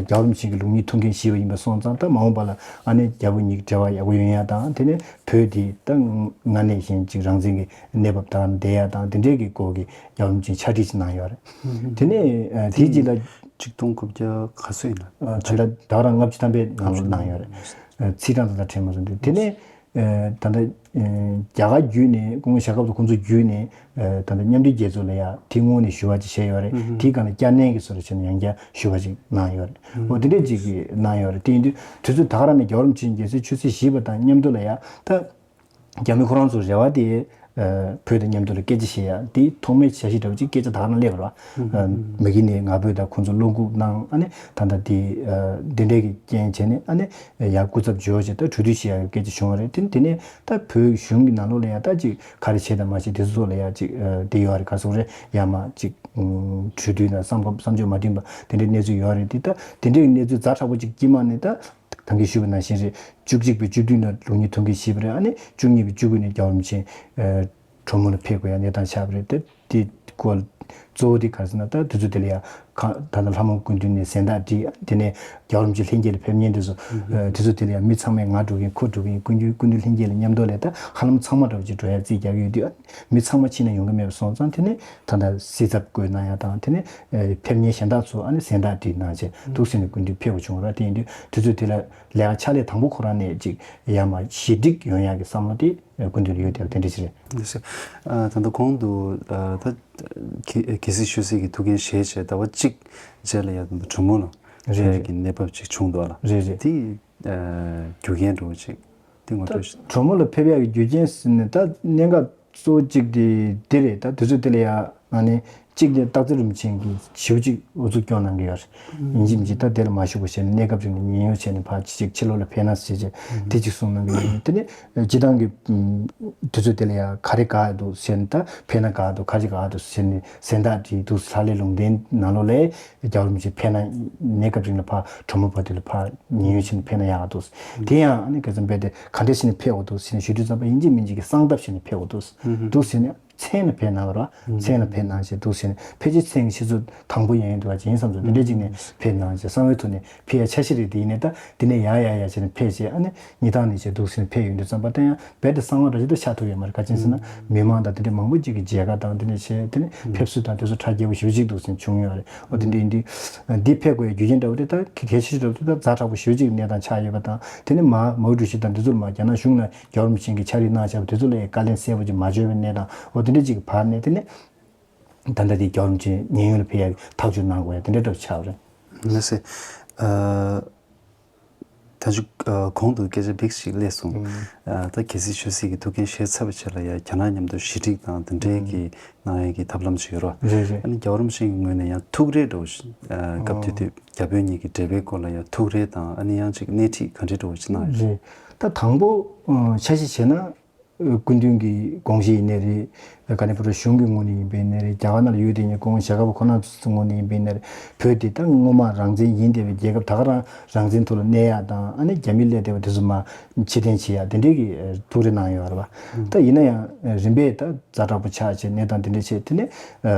རྒྱལ་བ་རིན་པོ་ཆེ་གི་ལུགས་གཉིས་ཐུགས་འགན་བཞེས་པ་ཡིན་པ་སོང་ཙང་ད་མ་འོངས་པ་ལ་ཨ་ནི་རྒྱ་བོད་གཉིས་ཀྱི་འབྲེལ་བ་ཡག་པོ་ཡོང་ཡ་དང་དེ་ནས་བོད་དེ་ད་སྔར་ནས་བཞིན་ཅིག་རང་བཙན་གྱི་གནས་བབ་དང་བསྡད་ཡ་དང་དེ་འདྲའི་གི་སྐོར་གྱི་རྒྱལ་བ་རིན་པོ་ཆེ་ཕྱག་བྲིས་ཅིག་གནང་ཡོད་རེད། དེ་ནས་ཨ་དེའི་རྗེས་ལ་ཆིག་སྟོང་དགུ་བརྒྱ་ག་ཚོད་ཡིན་ན། ཨ་ད་ལྟ་ད་ག་རང་ལྔ་བཅུ་ཐམ་པའི་ནང་ལ་གནང་ཡོད་རེད། ཨ་ཚེས་གྲངས་ད་ལྟ་དྲན་མ་སོང་དུས་དེ་ནས་ཨ་ད་ལྟ་ཨ་རྒྱ་གར་བརྒྱུད་ནས་སྐུ་ངོ་ཞྭ་སྒབ་དང་ཁོང་ཚོ་བརྒྱུད་ནས་ཨ་ད་ལྟ་མཉམ་འབྲེལ་རྒྱལ་ཚོགས་ལ་ཡང་དེ་སྔོན་ནས་ཞུ་བ་ཅིག་བྱས་ཡོད་རེད། དེའི་སྒང་ལ་བསྐྱར་ནན་གྱི་བཟོ་འདྲ་བྱས་ནས་ཡང་བསྐྱར་ཞུ་བ་ཅིག་གནང་ཡོད་རེད། འོ་དེ་འདྲས་ཅིག་གནང་ཡོད་རེད། དེ་ཡིན་དུས་དུས་ཚོད་ད་ག་རང་ནས་རྒྱལ་བ་རིན་པོ་ཆེ་མཇལ་སའི་ཆུ་ཚོད་བཞི་པ་དང་མཉམ་དུ་ལ་ཡང་ད། རྒྱ་མི་ཁོ་རང་ཚོ་རེ་བ་དེ་ཨ་བོད་དང་མཉམ་དུ་ལ་སྐད་ཆ་བཤད་ཡ་དེ་ཐོག་མའི་འཆར་གཞི་འདྲ་བོ་ཅིག་སྐད་ཆ་ད་ག་རང་སླེབས་པ་རེད་བ། ཨ་མ་གི་ནས་ང་ཕོད་དང་ཁོང་ཚོ་བློ་འགུག་གནང་ཨ་ནི་ད་ལྟ་དེ་ཨ་འདི་འདྲའི་གི་རྐྱེན་བྱས་ནས་ཨ་ནི་ཡ་སྐུ་ཚབ་འབྱོར་བྱས་ད་གྲོས་བསྡུར་བྱེད་ཡ་གི་སྐད་ཆ་བྱུང་བ་རེད། དེ་དེ་ནས་ད་བོད་གཞུང་གི་ནང་ལོགས་ལ་ཡ་ད་ཅིག་ག་རེ་བྱེད་དང་མ་བྱེད་དེ་ཚོ་ལ་ཡ་ཅིག་ཨ་དེ་ཡོད་རེད། ག་སོང་རེད། ཡ་མ་ཅིག་ཨ་གྲོས་བསྡུར་དང་བསམ་བསམ་བློ་མ་མཐུན་པ་དེ་འདྲའི་གནས་ཚུལ་ཡོད་རེད། དེ་ད་དེ་འདྲའི་གི་གནས་ཚུལ་ཛ་དྲག་པོ་ཅིག་དཀྱིལ་མ་ནས་ད། ད་གིན་ཞུས་པ་ནང་བཞིན་རེད། བཅུ་གཅིག་པའི་བཅུ་བདུན་ལ་ལུགས་གཉིས་ཐུགས་འགན་བཞེས་པ་རེད། ཨ་ནི་བཅུ་གཉིས་པའི་བཅུ་དགུ་ནས་རྒྱལ་བ་རིན་པོ་ཆེ་ཨ་གྲོ་མོ་ལ་ཕེབས་དགོས་ཡ་གནས་སྟངས་ཆགས་པ་རེད། དེ་དེ་སྐོར་གཙོ་བོ་དེ་ག་རེ་ཟེར་ན་ད་དུས་ཚོད་དེ་ལ་ཡ་ཁ་ད་ལྟ་ལྷ་མོ་སྐུ་མདུན་ནས་གཟེངས་རྟགས་བསྒྲིགས། དེ་ནས་རྒྱལ་བ་རིན་པོ་ཆེ་ལྷན་རྒྱས་ལ་ཕེབས་མཁན་དེ་ཚོ་ཨ་དུས་ཚོད་དེ་ལ་ཡ་མི་ཚང་མས་ང་འགྲོ་གི་ཡིན་ཁོ་འགྲོ་གི་ཡིན་སྐུ་མདུན་སྐུ་མདུན་ལྷན་རྒྱས་ལ་མཉམ་དུ་ལ་ད་ཧ་ལམ་ཚང་མ་འདྲ་བོ་ཅིག་འགྲོ་ཡ་རྩིས་རྒྱག་གི་ཡོད་དུས་ཨ་མི་ཚང་མ་ཕྱིན་ན་ཡོང་གི་མེད་པ་སོང་ཙང་དེ་ནས་ད་ལྟ་སྲིད་ཚབ་བསྐོས་གནང་ཡ་དང་དེ་ནས། ཕེབས་མཁན་གཞན་དག་ཚོ་ཨ་ནི་གཟེངས་རྟགས་བསྒྲིགས་གནང་བྱས་འདུག་ཟེར་ནས་སྐུ་མདུན་ཕེབས་པ་བྱུང་བ་རེད། དེ་ཡིན་དུས་དུས་ཚོད་དེ་ལ་ལས་ཀ་ཕྱག་ལས་དང་པོ་ཁོ་རང་ནས་ཅིག་ཡར་མར་ཞི་འགྲིག་ཡོང་ཡག་གི་བསམ་བློ་དེ་སྐུ་མདུན་ལ་ཡོད་དེ་དེ་འདྲ་ཞིག་རེད། ད་ལྟ་གོང་དུ་ད་གལ་སྲིད་ཆོས་སྲིད་ཀྱི་ཐུགས་འགན་བཞེས་བྱས་ཟླ་བ་གཅིག་རྗེས་ལ་ཡར་ད་གྲོ་མོ་ལ་ཕེབས་ཡག་གི་གནས་བབ་ཅིག་བྱུང་འདུག་ཨ་ལ། རེད་རེད། དེ་རྒྱུ་རྐྱེན་འདྲ་བོ་ཅིག་དེ་ངོ་སྤྲོད་ཞིག་གྲོ་མོ་ལ་ཕེབས་ཡག་གི་རྒྱུ་རྐྱེན་ཟེར་ན་ད་གནད་འགག་གཙོ་བོ་གཅིག་དེ་དེ་རེད། ད་དུས་ཚོད་དེ་ལ་ཡ་ཨ་ནི་གཅིག་དེ་སྟག་འཚེར་རིན་པོ་ཆེ་གིས་ཞེ་པོ་ཅིག་ཨུ་ཚུགས་སྐྱོན་གནང་གི་ཡོད་རེད། ཡིན་གཅིག་མིན་གཅིག་ད་དེ་ལ་མ་ཞུགས་པ་བྱས་ནས་གནས་སྐབས་རིང་ལ་ཉེན་གཡོལ་བྱས་ནས་ཕར་ཅིག་ཕྱི་ལོགས་ལ་ཕེབས་ན་ཟེར་བྱས་དེ་ཅིག་གསུངས་གནང་གི་ཡོད་རེད། དེ་ནས་སྤྱི་བཏང་གི་དུས་ཚོད་དེ་ལ་ཡ་ག་རེ་དགའ་འདུག་ཟེར་ནས་ད་ཕེབས་ན་དགའ་འདུག་ག་རེ་དགའ་འདུག་ཟེར་ནས་གཟེངས་རྟགས་བྲིས་འདུག་ལྷ་ལས་ལུང་བསྟན་ནང་ལོགས་ལ་རྒྱལ་བ་རིན་པོ་ཆེ་ཕེབས་ན་གནས་སྐབས་རིང་ལ་ཕར་གྲོ་མོ་བ་དེ་ལ་ཕར་ཉེན་གཡོལ་བྱས་ནས་ཕེབས་ན་ཡག་འདུག་དེ་ཡང་ཨ་ནི་ག་ཚོད་འབད་དེ་ག་འདྲ་བྱས་ནས་ཕེབས་འོ་འདུག་ཟེར་ནས་ཞུ་དུས་ཙམ་པ་ཡིན་གཅིག་མིན་གཅིག་གི་གསང་སྟབས་བྱས་ནས་ཕེབས་འོ་འདུག་འདུག་ཟེར་ནས། མཚན་ལ་ཕེབས་གནང་བ་རེད་བ། མཚན་ལ་ཕེབས་གནང་བྱས་འདུག་ཟེར་ནས་ཕལ་ཆེར་མཚན་གྱི་ཆུ་ཚོད་དང་པོ་ཡན་ཡོད་འདུག་བ་ཅིག་ཡིན་བསམ་ཚོད་དེ་འདྲ་ཅིག་ནས་ཕེབས་གནང་བྱས་གསང་བའི་ཐོག་ནས་ཕེབས་ཡ་འཆར་གཞི་རེད། དེ་ཡིན་ནས་ད་འདི་ནས་ཡར་ཡར་ཡར་བྱས་ནས་ཕེབས་བྱས་ཨ་ནི་གཉིས་ཐང་ནས་བྱས་འདུག་ཟེར་ནས་ཕེབས་ཡོང་དུས་ཙམ་པ་ད་ཡང་རྦད་དེ་གསང་བ་འདྲ་ཅིག་ད་ཆགས་ཐུབ་ཡོད་མ་རེད། ག་ཅི་ཡིན་ཟེར་ན་མི་མང་དང་དེ་འདྲ་མང་པོ་ཅིག་གི་མཇལ་ཁ་དང་དེ་འདྲ་བྱས་དེ་ནས་ཕེབས་བསུ་དང་དེ་ཚོ་གྲ་རྒྱས་པོ་ཞེ་པོ་ཅིག་འདུག་ཟེར་བྱུང་ཡོད་རེད། འོ་དེ་འདྲ་ཡིན་དུས་འདི་ཕེབས་དགོས་ཡ་རྒྱུ་རྐྱེན་འདྲ་བོ་དེ་ད་གལ་ཆེ་ཤོས་འདྲ་བོ་དེ་ད་ཛ་དྲག་པོ་ཞེ་པོ་ཅིག་གི་གནས་སྟངས་ཆགས་ཡོད་པ་དང་དེ་ནས་མ་མའོ་ཀྲུའུ་ཞི་དང་འདི་ཚོ་ལ་མ་རྒྱ་ནག་གཞུང་ལ་རྒྱལ་བ་རིན་པོ་ཆེ་གིས་ཕྱག་བྲིས་གནང་བཞག་པ་དེ་ཚོ་ལ་ཡང་བཀའ་ལན་གསལ་པོ་ཅིག་མ་བྱོན་པའི་གནས་དང་འོ་དེ་འདྲ་ཅིག་གི་བར་ནས་དེ་ནས་ད་ལྟ་དེ་རྒྱལ་བ་རིན་པོ་ཆེ་ཉེན་གཡོལ་ལ་ཕེབས་ཡག་གི་ཐག་གཅོད་གནང་དགོས་ཡ་དེ་འདྲ་འདྲ་བོ་ཆགས་པ་རེད། ལགས་སེ། ཨ། ད་ཅིག་ཨ། གོང་དུ་སྐད་ཆ་འདི་ཞིག་སླེབས་སོང་། ཨུམ། ཨ། ད་གལ་སྲིད་ཆོས་སྲིད་ཀྱི་ཐུགས་འགན་བཞེས་ཚར་བའི་རྗེས་ལ་ཡང་རྒྱ་ནག་མཉམ་དུ་ཞི་འགྲིག་དང་དེ་འདྲའི་གི་གནང་ཡས་ཀྱི་ཐབས་ལམ་ཞིག་ཡོད་རེད་བ། རེད་རེད། ཨ་ནི་རྒྱལ་བ་རིན་པོ་ཆེ་གི་ངོས་ནས་ཡང་ཐུགས་རེ་འདྲ་བོ་ཞིག་ཨ། སྐབས་དེ་དུས་རྒྱ་བོད་གཉིས་ཀྱི་འབྲེལ་བའི་སྐོར་ལ་ཡང་ཐུགས་རེ་དང་ཨ་ནི་ཡང་ཅིག་སྣེ་ཁྲིད་ག་འདྲའི་འདྲ་བོ་ཞིག་གནང་ཡོད། རེད། ད་དང་པོ་ཨ། འཆར་གཞི་བྱས་ན། སྐུ་མདུན་གྱི་དགོངས་བཞེད་ཡིན་ནའི་རེད། ག་ནས་བུ་རུ་གཞུང་གི་ངོས་ནས་ཡིན་པའི་ནའི་རེད། རྒྱ་གར་ནང་ལ་ཡོད་དེ་ཉིད་ཁོང་ཞྭ་སྒབ་ཁོ་ན་ཚོའི་ངོས་ནས་ཡིན་པའི་ནའི་རེད། བོད་དེ་ད་སྔོན་མ་རང་བཙན་ཡིན་བསྡད་པའི་རྒྱལ་ཁབ་ད་ག་རང་རང་བཙན་ཐོག་ལ་གནས་ཡག་དང་ཨ་ནི་རྒྱ་མི་སླེབས་བསྡད་པ་དེ་ཚོ་མར་ཕྱིར་འཐེན་བྱེད་ཡག་དེ་འདྲའི་གི་ཐུགས་རེ་གནང་ཡོད་རེད་བ། ད་ཡིན་ན་ཡང་རིམ་པས་ད་ཛ་དྲག་པོ་ཆགས་བྱས་གནས་སྟངས་དེ་འདྲ་བྱས་དེ་ནས་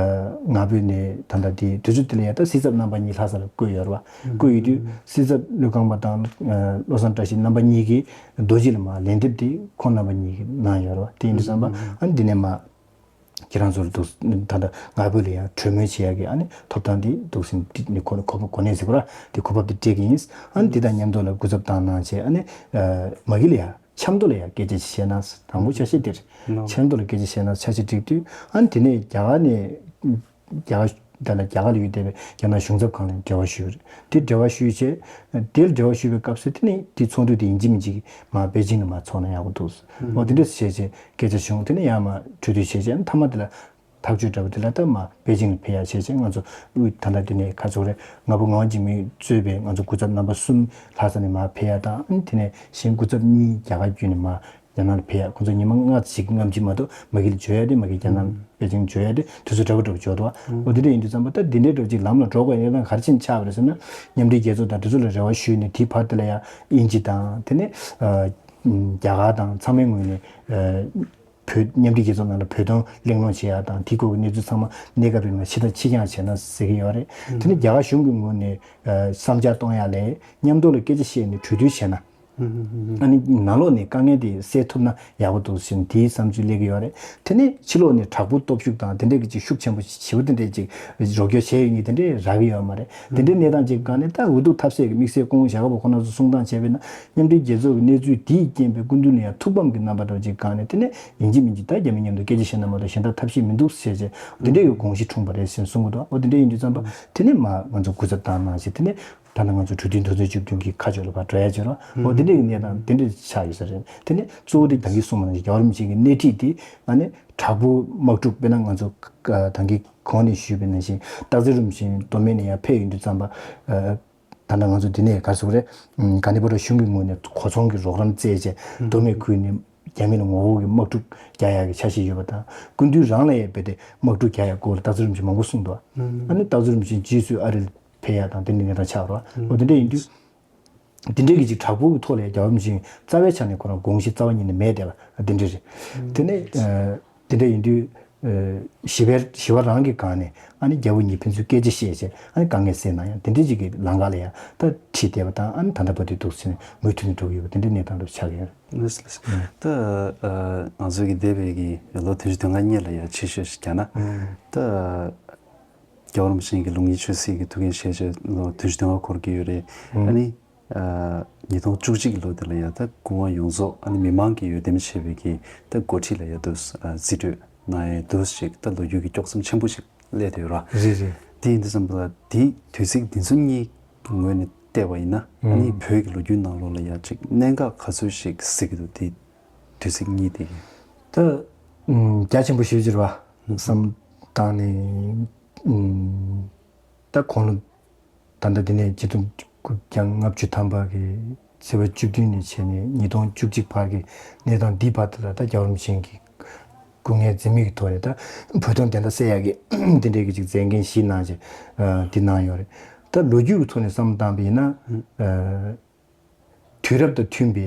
ང་ཕོད་ནས་ད་ལྟ་དེ་དུས་ཚོད་དེ་ལ་ཡང་ད་སྲིད་ཚབ་རྣམ་པ་གཉིས་ལྷ་ས་ལ་བསྐོས་ཡོད་རེད་བ། བསྐོས་ཡོད་དུས་སྲིད་ཚབ་ཀླུ་ཁང་པ་དང་བློ་བཟང་བཀྲ་ཤིས་རྣམ་པ་གཉིས་ཀྱིས་རྡོ་རྗེ་ལ་མར་ལན་འདེབས་དེ་ཁོང་རྣམ་པ་གཉིས་ཀྱིས་གནང་ཡོད་རེད་བ། དེ་ཡིན་དུས་ཙམ་པ་ཨ་ནི་འདི་ནས་མར་ཁྱེད་རང་ཚོར་འདུག་ད་ལྟ་ང་ཕོད་ལ་ཡང་གྲོས་མོལ་བྱེད་ཡག་གི་ཨ་ནི་ཐོབ་ཐང་འདི་འདུག་སེ་འདི་ནི་གོ་གོ་གོ་གནས་ཟེར་དགོས་ར་འདི་གོ་བབ་འདི་སྤྲད་ཀྱི་ཡིན། ཨ་ནི་འདི་དང་མཉམ་དུ་ལ་སྐུ་ཚབ་བཏང་གནང་བྱས་ཨ་ནི་མ་གི་ལ་ཡང་འཆམ་མཐུན་ལ་ཡང་སྐད་ཆ་ཞིག་བཤད་ན་དང་པོ་འཆར་གཞི་འདིར་འཆམ་མཐུན་ལ་སྐད་ཆ་བཤད་ན་འཆར་གཞི་སྒྲིག་དུས་ཨ་ནི་དེ་ནས་རྒྱ་གར་ནས། རྒྱ་གར་ད་ལ་རྒྱ་གར་ལ་ཡོད་བསྡད་པའི་རྒྱ་ནག་གཞུང་ཚབ་ཁང་ལ་འབྲེལ་བ་ཞུས་རེད། དེ་འབྲེལ་བ་ཞུས་བྱས་དེ་ལ་འབྲེལ་བ་ཞུས་པའི་སྐབས་སུ་དེ་ནས་དེ་ཚོགས་འདུ་དེ་ཡིན་གཅིག་མིན་གཅིག་མར་པེ་ཅིང་ལ་མར་ཚོགས་ན་ཡག་པོ་འདུག་འོ་དེ་འདྲ་བྱས་བྱས་སྐད་ཆ་བྱུང་། དེ་ནས་ཡང་མར་གྲོས་བསྡུར་བྱས་བྱས་མཐའ་མ་དེ་ལ་ཐག་གཅོད་འདྲ་པོ་དེ་ལ་ད་མར་པེ་ཅིང་ལ་ཕེབས་ཡག་བྱས་བྱས་ང་ཚོ་དབུས་ད་ལྟ་དེ་ནས་ཁ་ཚོགས་རེད། ང་ཕོད་ངག་དབང་འཇིགས་མེད་གཙོས་པའི་ང་ཚོ་སྐུ་ཚབ་རྣམ་པ་གསུམ་ལྷ་ས་ནས་མར་ཕེབས་ཡག་དང་དེ་ནས་གཞན་སྐུ་ཚབ་གཉིས་རྒྱ་གར་བརྒྱུད་ནས་མར། རྒྱ་ནག་ལ་ཕེབས་ཡ། ཁོང་ཚོ་ཉི་མ་ལྔ་ཞིག་གི་སྔ་ཕྱི་མ་གཏོགས་མ་གི་ལ་འབྱོར་ཡ་དེ། མ་གི་རྒྱ་ནག་པེ་ཅིང་འབྱོར་ཡ་དེ་དུས་ཚོད་འདྲ་པོ་འདྲ་པོ་འབྱོར་འདུག་བ། འོ་དེ་འདྲ་ཡིན་དུས་ཙམ་པ་ད་དེ་འདྲའི་འདྲ་པོ་ཅིག་ལམ་ལ་འགྲོ་དགོས་ཡ་གནས་སྟངས་ག་རེ་ཕྱིན་ཆགས་པ་རེད་ཟེར་ན། མཉམ་འབྲེལ་རྒྱལ་ཚོགས་དང་དེ་ཚོ་ལ་རེ་བ་ཞུས་ནས་དེའི་བར་དེ་ལ་ཡ་དབྱིན་ཇི་དང་དེ་ནས་ཨ་རྒྱ་གར་དང་ཚང་མའི་ངོས་ནས་ཨ་བོད་མཉམ་འབྲེལ་རྒྱལ་ཚོགས་ནང་ལ་བོད་དོན་གླེང་སློང་བྱེད་ཡ་དང་དེའི་སྐོར་གྱི་གནས་ཚུལ་ཚང་མ་གནས་སྐབས་རིང་ལ་ཕྱི་ལ་ཕྱི་འགྱངས་བྱས་ན་ཟེར་གྱི་ཡོད་རེད། དེ་ནས་རྒྱ་གར་གཞུང་གི་ངོས་ནས་ཨ་བསམ་འཆར་གཏོང་ཡ་ལས་མཉམ་དུ་ལ་སྐད་ཆ་བཤད་ནས་གྲོས་བསྡུར་བྱས་ན། ཨ་ནི་ནང་ལོགས་ནས་དཀའ་ངལ་དེ་སེལ་ཐུབ་ན་ཡག་པོ་འདུག་ཟེར་ནས་དེའི་བསམ་ཚུལ་སླེབས་ཀྱི་ཡོད་རེད། དེ་ནས་ཕྱི་ལོགས་ནས་དྲག་པོ་སྟོབས་ཤུགས་དང་དེ་འདྲས་ཀྱི་ཅིག་ཤུགས་ཆེན་པོ་ཞེ་པོ་དེ་འདྲས་ཅིག་རོགས་སྐྱོར་བྱས་ཡོད་མཁན་དེ་འདྲས་རག་གི་ཡོད་མ་རེད། དེ་འདྲའི་གནས་སྟངས་ཅིག་སྒང་ནས་ད་འོས་བསྡུ་ཐབས་ཟད་ཀྱི་དམིགས་བསལ་སྐུ་ངོ་ཞྭ་སྒབ་པ་ཁོང་རྣམ་ཚོ་གསུང་སྟངས་བྱས་པས་ན། མཉམ་འབྲེལ་རྒྱལ་ཚོགས་ཀྱི་གནས་ཚུལ་དེས་རྐྱེན་པས་སྐུ་མདུན་ལ་ཡང་ཐུགས་ཕམ་གྱི་རྣམ་པ་འདྲ་ཅིག་སྒང་ནས། དེ་ནས་ཡིན་གཅིག་མིན་གཅིག་ད་རྒྱ་མི་མཉམ་དུ་སྐད་ཆ་བཤད་ན་མ་གཏོགས་གཞན་དག་ཐབས་ཤེས་མི་འདུག་ཟེར་བྱས་དེ་འདྲའི་གི་དགོངས་གཞི་འཁྲུངས་པ་རེད་ཟེར་གསུང་གི་འདུག་འོ་དེ་འདྲ་ཡིན་དུས་ཙམ་པ་དེ་ནས་མ་ང་ཚོ་གུས་ཞབས་བཏང་གནང་ཞེས། དེ་ནས་ད་ལྟ་ང་ཚོ་གྲོས་མཐུན་དོན་ཚན་བཅུ་བདུན་གྱི་ཁ་ཕྱོགས་ལ་ཕར་འགྲོ་ཡ་བྱེད་རོགས། འོ་དེ་འདྲའི་གི་གནས་སྟངས་དེ་འདྲ་ཆགས་ཡོད་ས་རེད། དེ་ནས་གཙོ་བོ་དེ་ད་གིན་གསུངས་པ་ནང་བཞིན་རྒྱལ་བ་རིན་པོ་ཆེ་གི་སྣེ་ཁྲིད་དེ་ཨ་ནི་དྲག་པོ་དམག་འཁྲུག་དཔེར་ན་ང་ཚོ་ད་གིན་གོང་ནས་ཞུས་པའི་ནང་བཞིན་སྟག་འཚེར་རིན་པོ་ཆེ་མདོ་སྨད་ནས་ཡར་ཕེབས་ཡོང་དུས་ཙམ་པ། ད་ལྟ་ང་ཚོ་འདི་ནས་ག་རེ་ཟེར་དགོས་རེད། ག་ནི་བོ་ར་གཞུང་གི་ངོས་ནས་གོ་ཚོང་གི་རོགས་རམ་བཙལ་བྱས་མདོ་སྨད་ཁུལ་ནས་རྒྱ་མི་ལ་ངོ་རྒོལ་གྱི་དམག་འཁྲུག་རྒྱག་ཡག་གི་འཆར་གཞི་ཡོད་པ་དང་། སྐུ་མདུན་རང་ལ་ཡང་རྦད་དེ་དམག་འཁྲུག་རྒྱག་ཡག་སྐོར་ལ་སྟག་འཚེར་རིན་པོ་ཆེ་མང་པོ་གསུངས་འདུག་ཨ་ནི་སྟག་འཚེར་རིན་པོ་ཆེ་རྗེས་སུ་ཨ་རི་ལ་ཕེབས་ཡག་དང་དེ་འདྲའི་གནས་སྟངས་ཆགས་རོགས། འོ་དེ་འདྲ་ཡིན་དུས། དེ་འདྲའི་གི་ཅིག་དྲག་པོ་གི་ཐོག་ལ་རྒྱལ་བ་རིན་པོ་ཆེ་རྩ་བའི་ཆ་ནས་ཁོ་རང་དགོངས་གཞི་རྩ་བ་ཉིད་ནས་མེད་བསྡད་པ་དེ་འདྲ་རེད། དེ་ནས་དེ་འདྲ་ཡིན་དུས། ཞི་བའི་ཞི་བ་རང་གི་སྒང་ནས་ཨ་ནི་རྒྱལ་པོ་གཉིས་ཕན་ཚུན་སྐད་ཆ་བཤད་བྱས་ཨ་ནི་དཀའ་ངལ་སེལ་ན་ཡང་དེ་འདྲའི་ཅིག་གི་ལམ་ཁ་ལ་ཡང་ད་ཁྲིད་བསྡད་པ་དང་། ཨ་ནི་ད་ལྟ་བར་དུ་འདུག་ཟེར་ནས་མུ་མཐུད་ནས་འགྲོ་གི་ཡོད་པ་དེ་འདྲའི་གནས་སྟངས་འདྲ་ཆགས་ཀྱི་ཡོད་རེད། ལགས་སོ་ལགས་སོ། ད་ང་ཚོའི་གི་འདས་པའི་གི་ལོ་བདུན་ཅུ་དོན་ལྔ་སྔོན་ལ་ཡང་ཕྱིར་བཤོལ་ཞིག་བརྒྱབ་ན། ད་རྒྱལ་བ་རིན་པོ་ཆེ་གི་ལུགས་གཉིས་ཆོས་སྲིད་ཀྱི་ཐུགས་འགན་བཞེས་བྱས་ལོ་བདུན་ཅུ་དོན་ལྔ་འཁོར་གྱི་ཡོད་རེད། ཨ་ནི། ཉིས་སྟོང་བཅུ་གཅིག་ལོ་དེ་ལ་ཡང་ད་སྐུ་ངོ་ཡོངས་རྫོགས་ཨ་ནི་མི་མང་གིས་འོས་འདེམས་བྱས་པའི་གི་ད་འགོ་ཁྲིད་ལ་ཡང་དུ་རྩིས་སྤྲོད་གནང་ཡས་དུ་ཞིག་ད་ལོ་རྒྱུས་ཀྱི་དཀྱོག་མཚམས་ཆེན་པོ་ཞིག་སླེབས་བསྡད་ཡོད་ར། རེད་རེད། དེ་ཡིན་དུས་ཙམ་པ་ལ་དེའི་དུས་ཚིགས་འདི་ཚོ་གཉིས་ཀྱི་ངོས་ནས་བལྟས་པ་ཡིན་ན་ཨ་ནི་བོད་ཀྱི་ལོ་རྒྱུས་ནང་ལོགས་ལ་ཡང་ཅིག་གནད་འགག་ག་ཚོད་ཞིག་གཟིགས་ཀྱི་འདུག་དེའི་དུས་ཚིགས་གཉིས་དེ་གི། ད་རྒྱ་ཆེན་པོ་ཞེ་པོ་ཅིག་རེད་བ། བསམ་བཏང་ནས་ད་གོང་ལ། ད་ལྟ་འདི་ནས་ཆིག་སྟོང་དགུ་བརྒྱ་ལྔ་བཅུ་ཐམ་པ་གི་ཚེས་པ་བཅུ་བདུན་ནས་བྱས་ནས་ཉིས་སྟོང་བཅུ་གཅིག་བར་གྱི་གནས་སྟངས་འདིའི་བར་དུ་ལ་ད་རྒྱལ་བ་རིན་པོ་ཆེ་གི་སྐུ་ངལ་འཛེམས་མེད་ཀྱི་ཐོག་ནས་ད་བོད་དོན་བདེན་མཐའ་གསལ་ཡག་གི་འདི་འདྲའི་གི་ཅིག་མཛད་འགན་བཞེས་གནང་བྱས་འདི་གནང་ཡོད་རེད། ད་ལོ་རྒྱུས་ཀྱི་ཐོག་ནས་བསམ་བཏང་བ་ཡིན་ན། དུས་རབས་དང་མཐུན་པའི་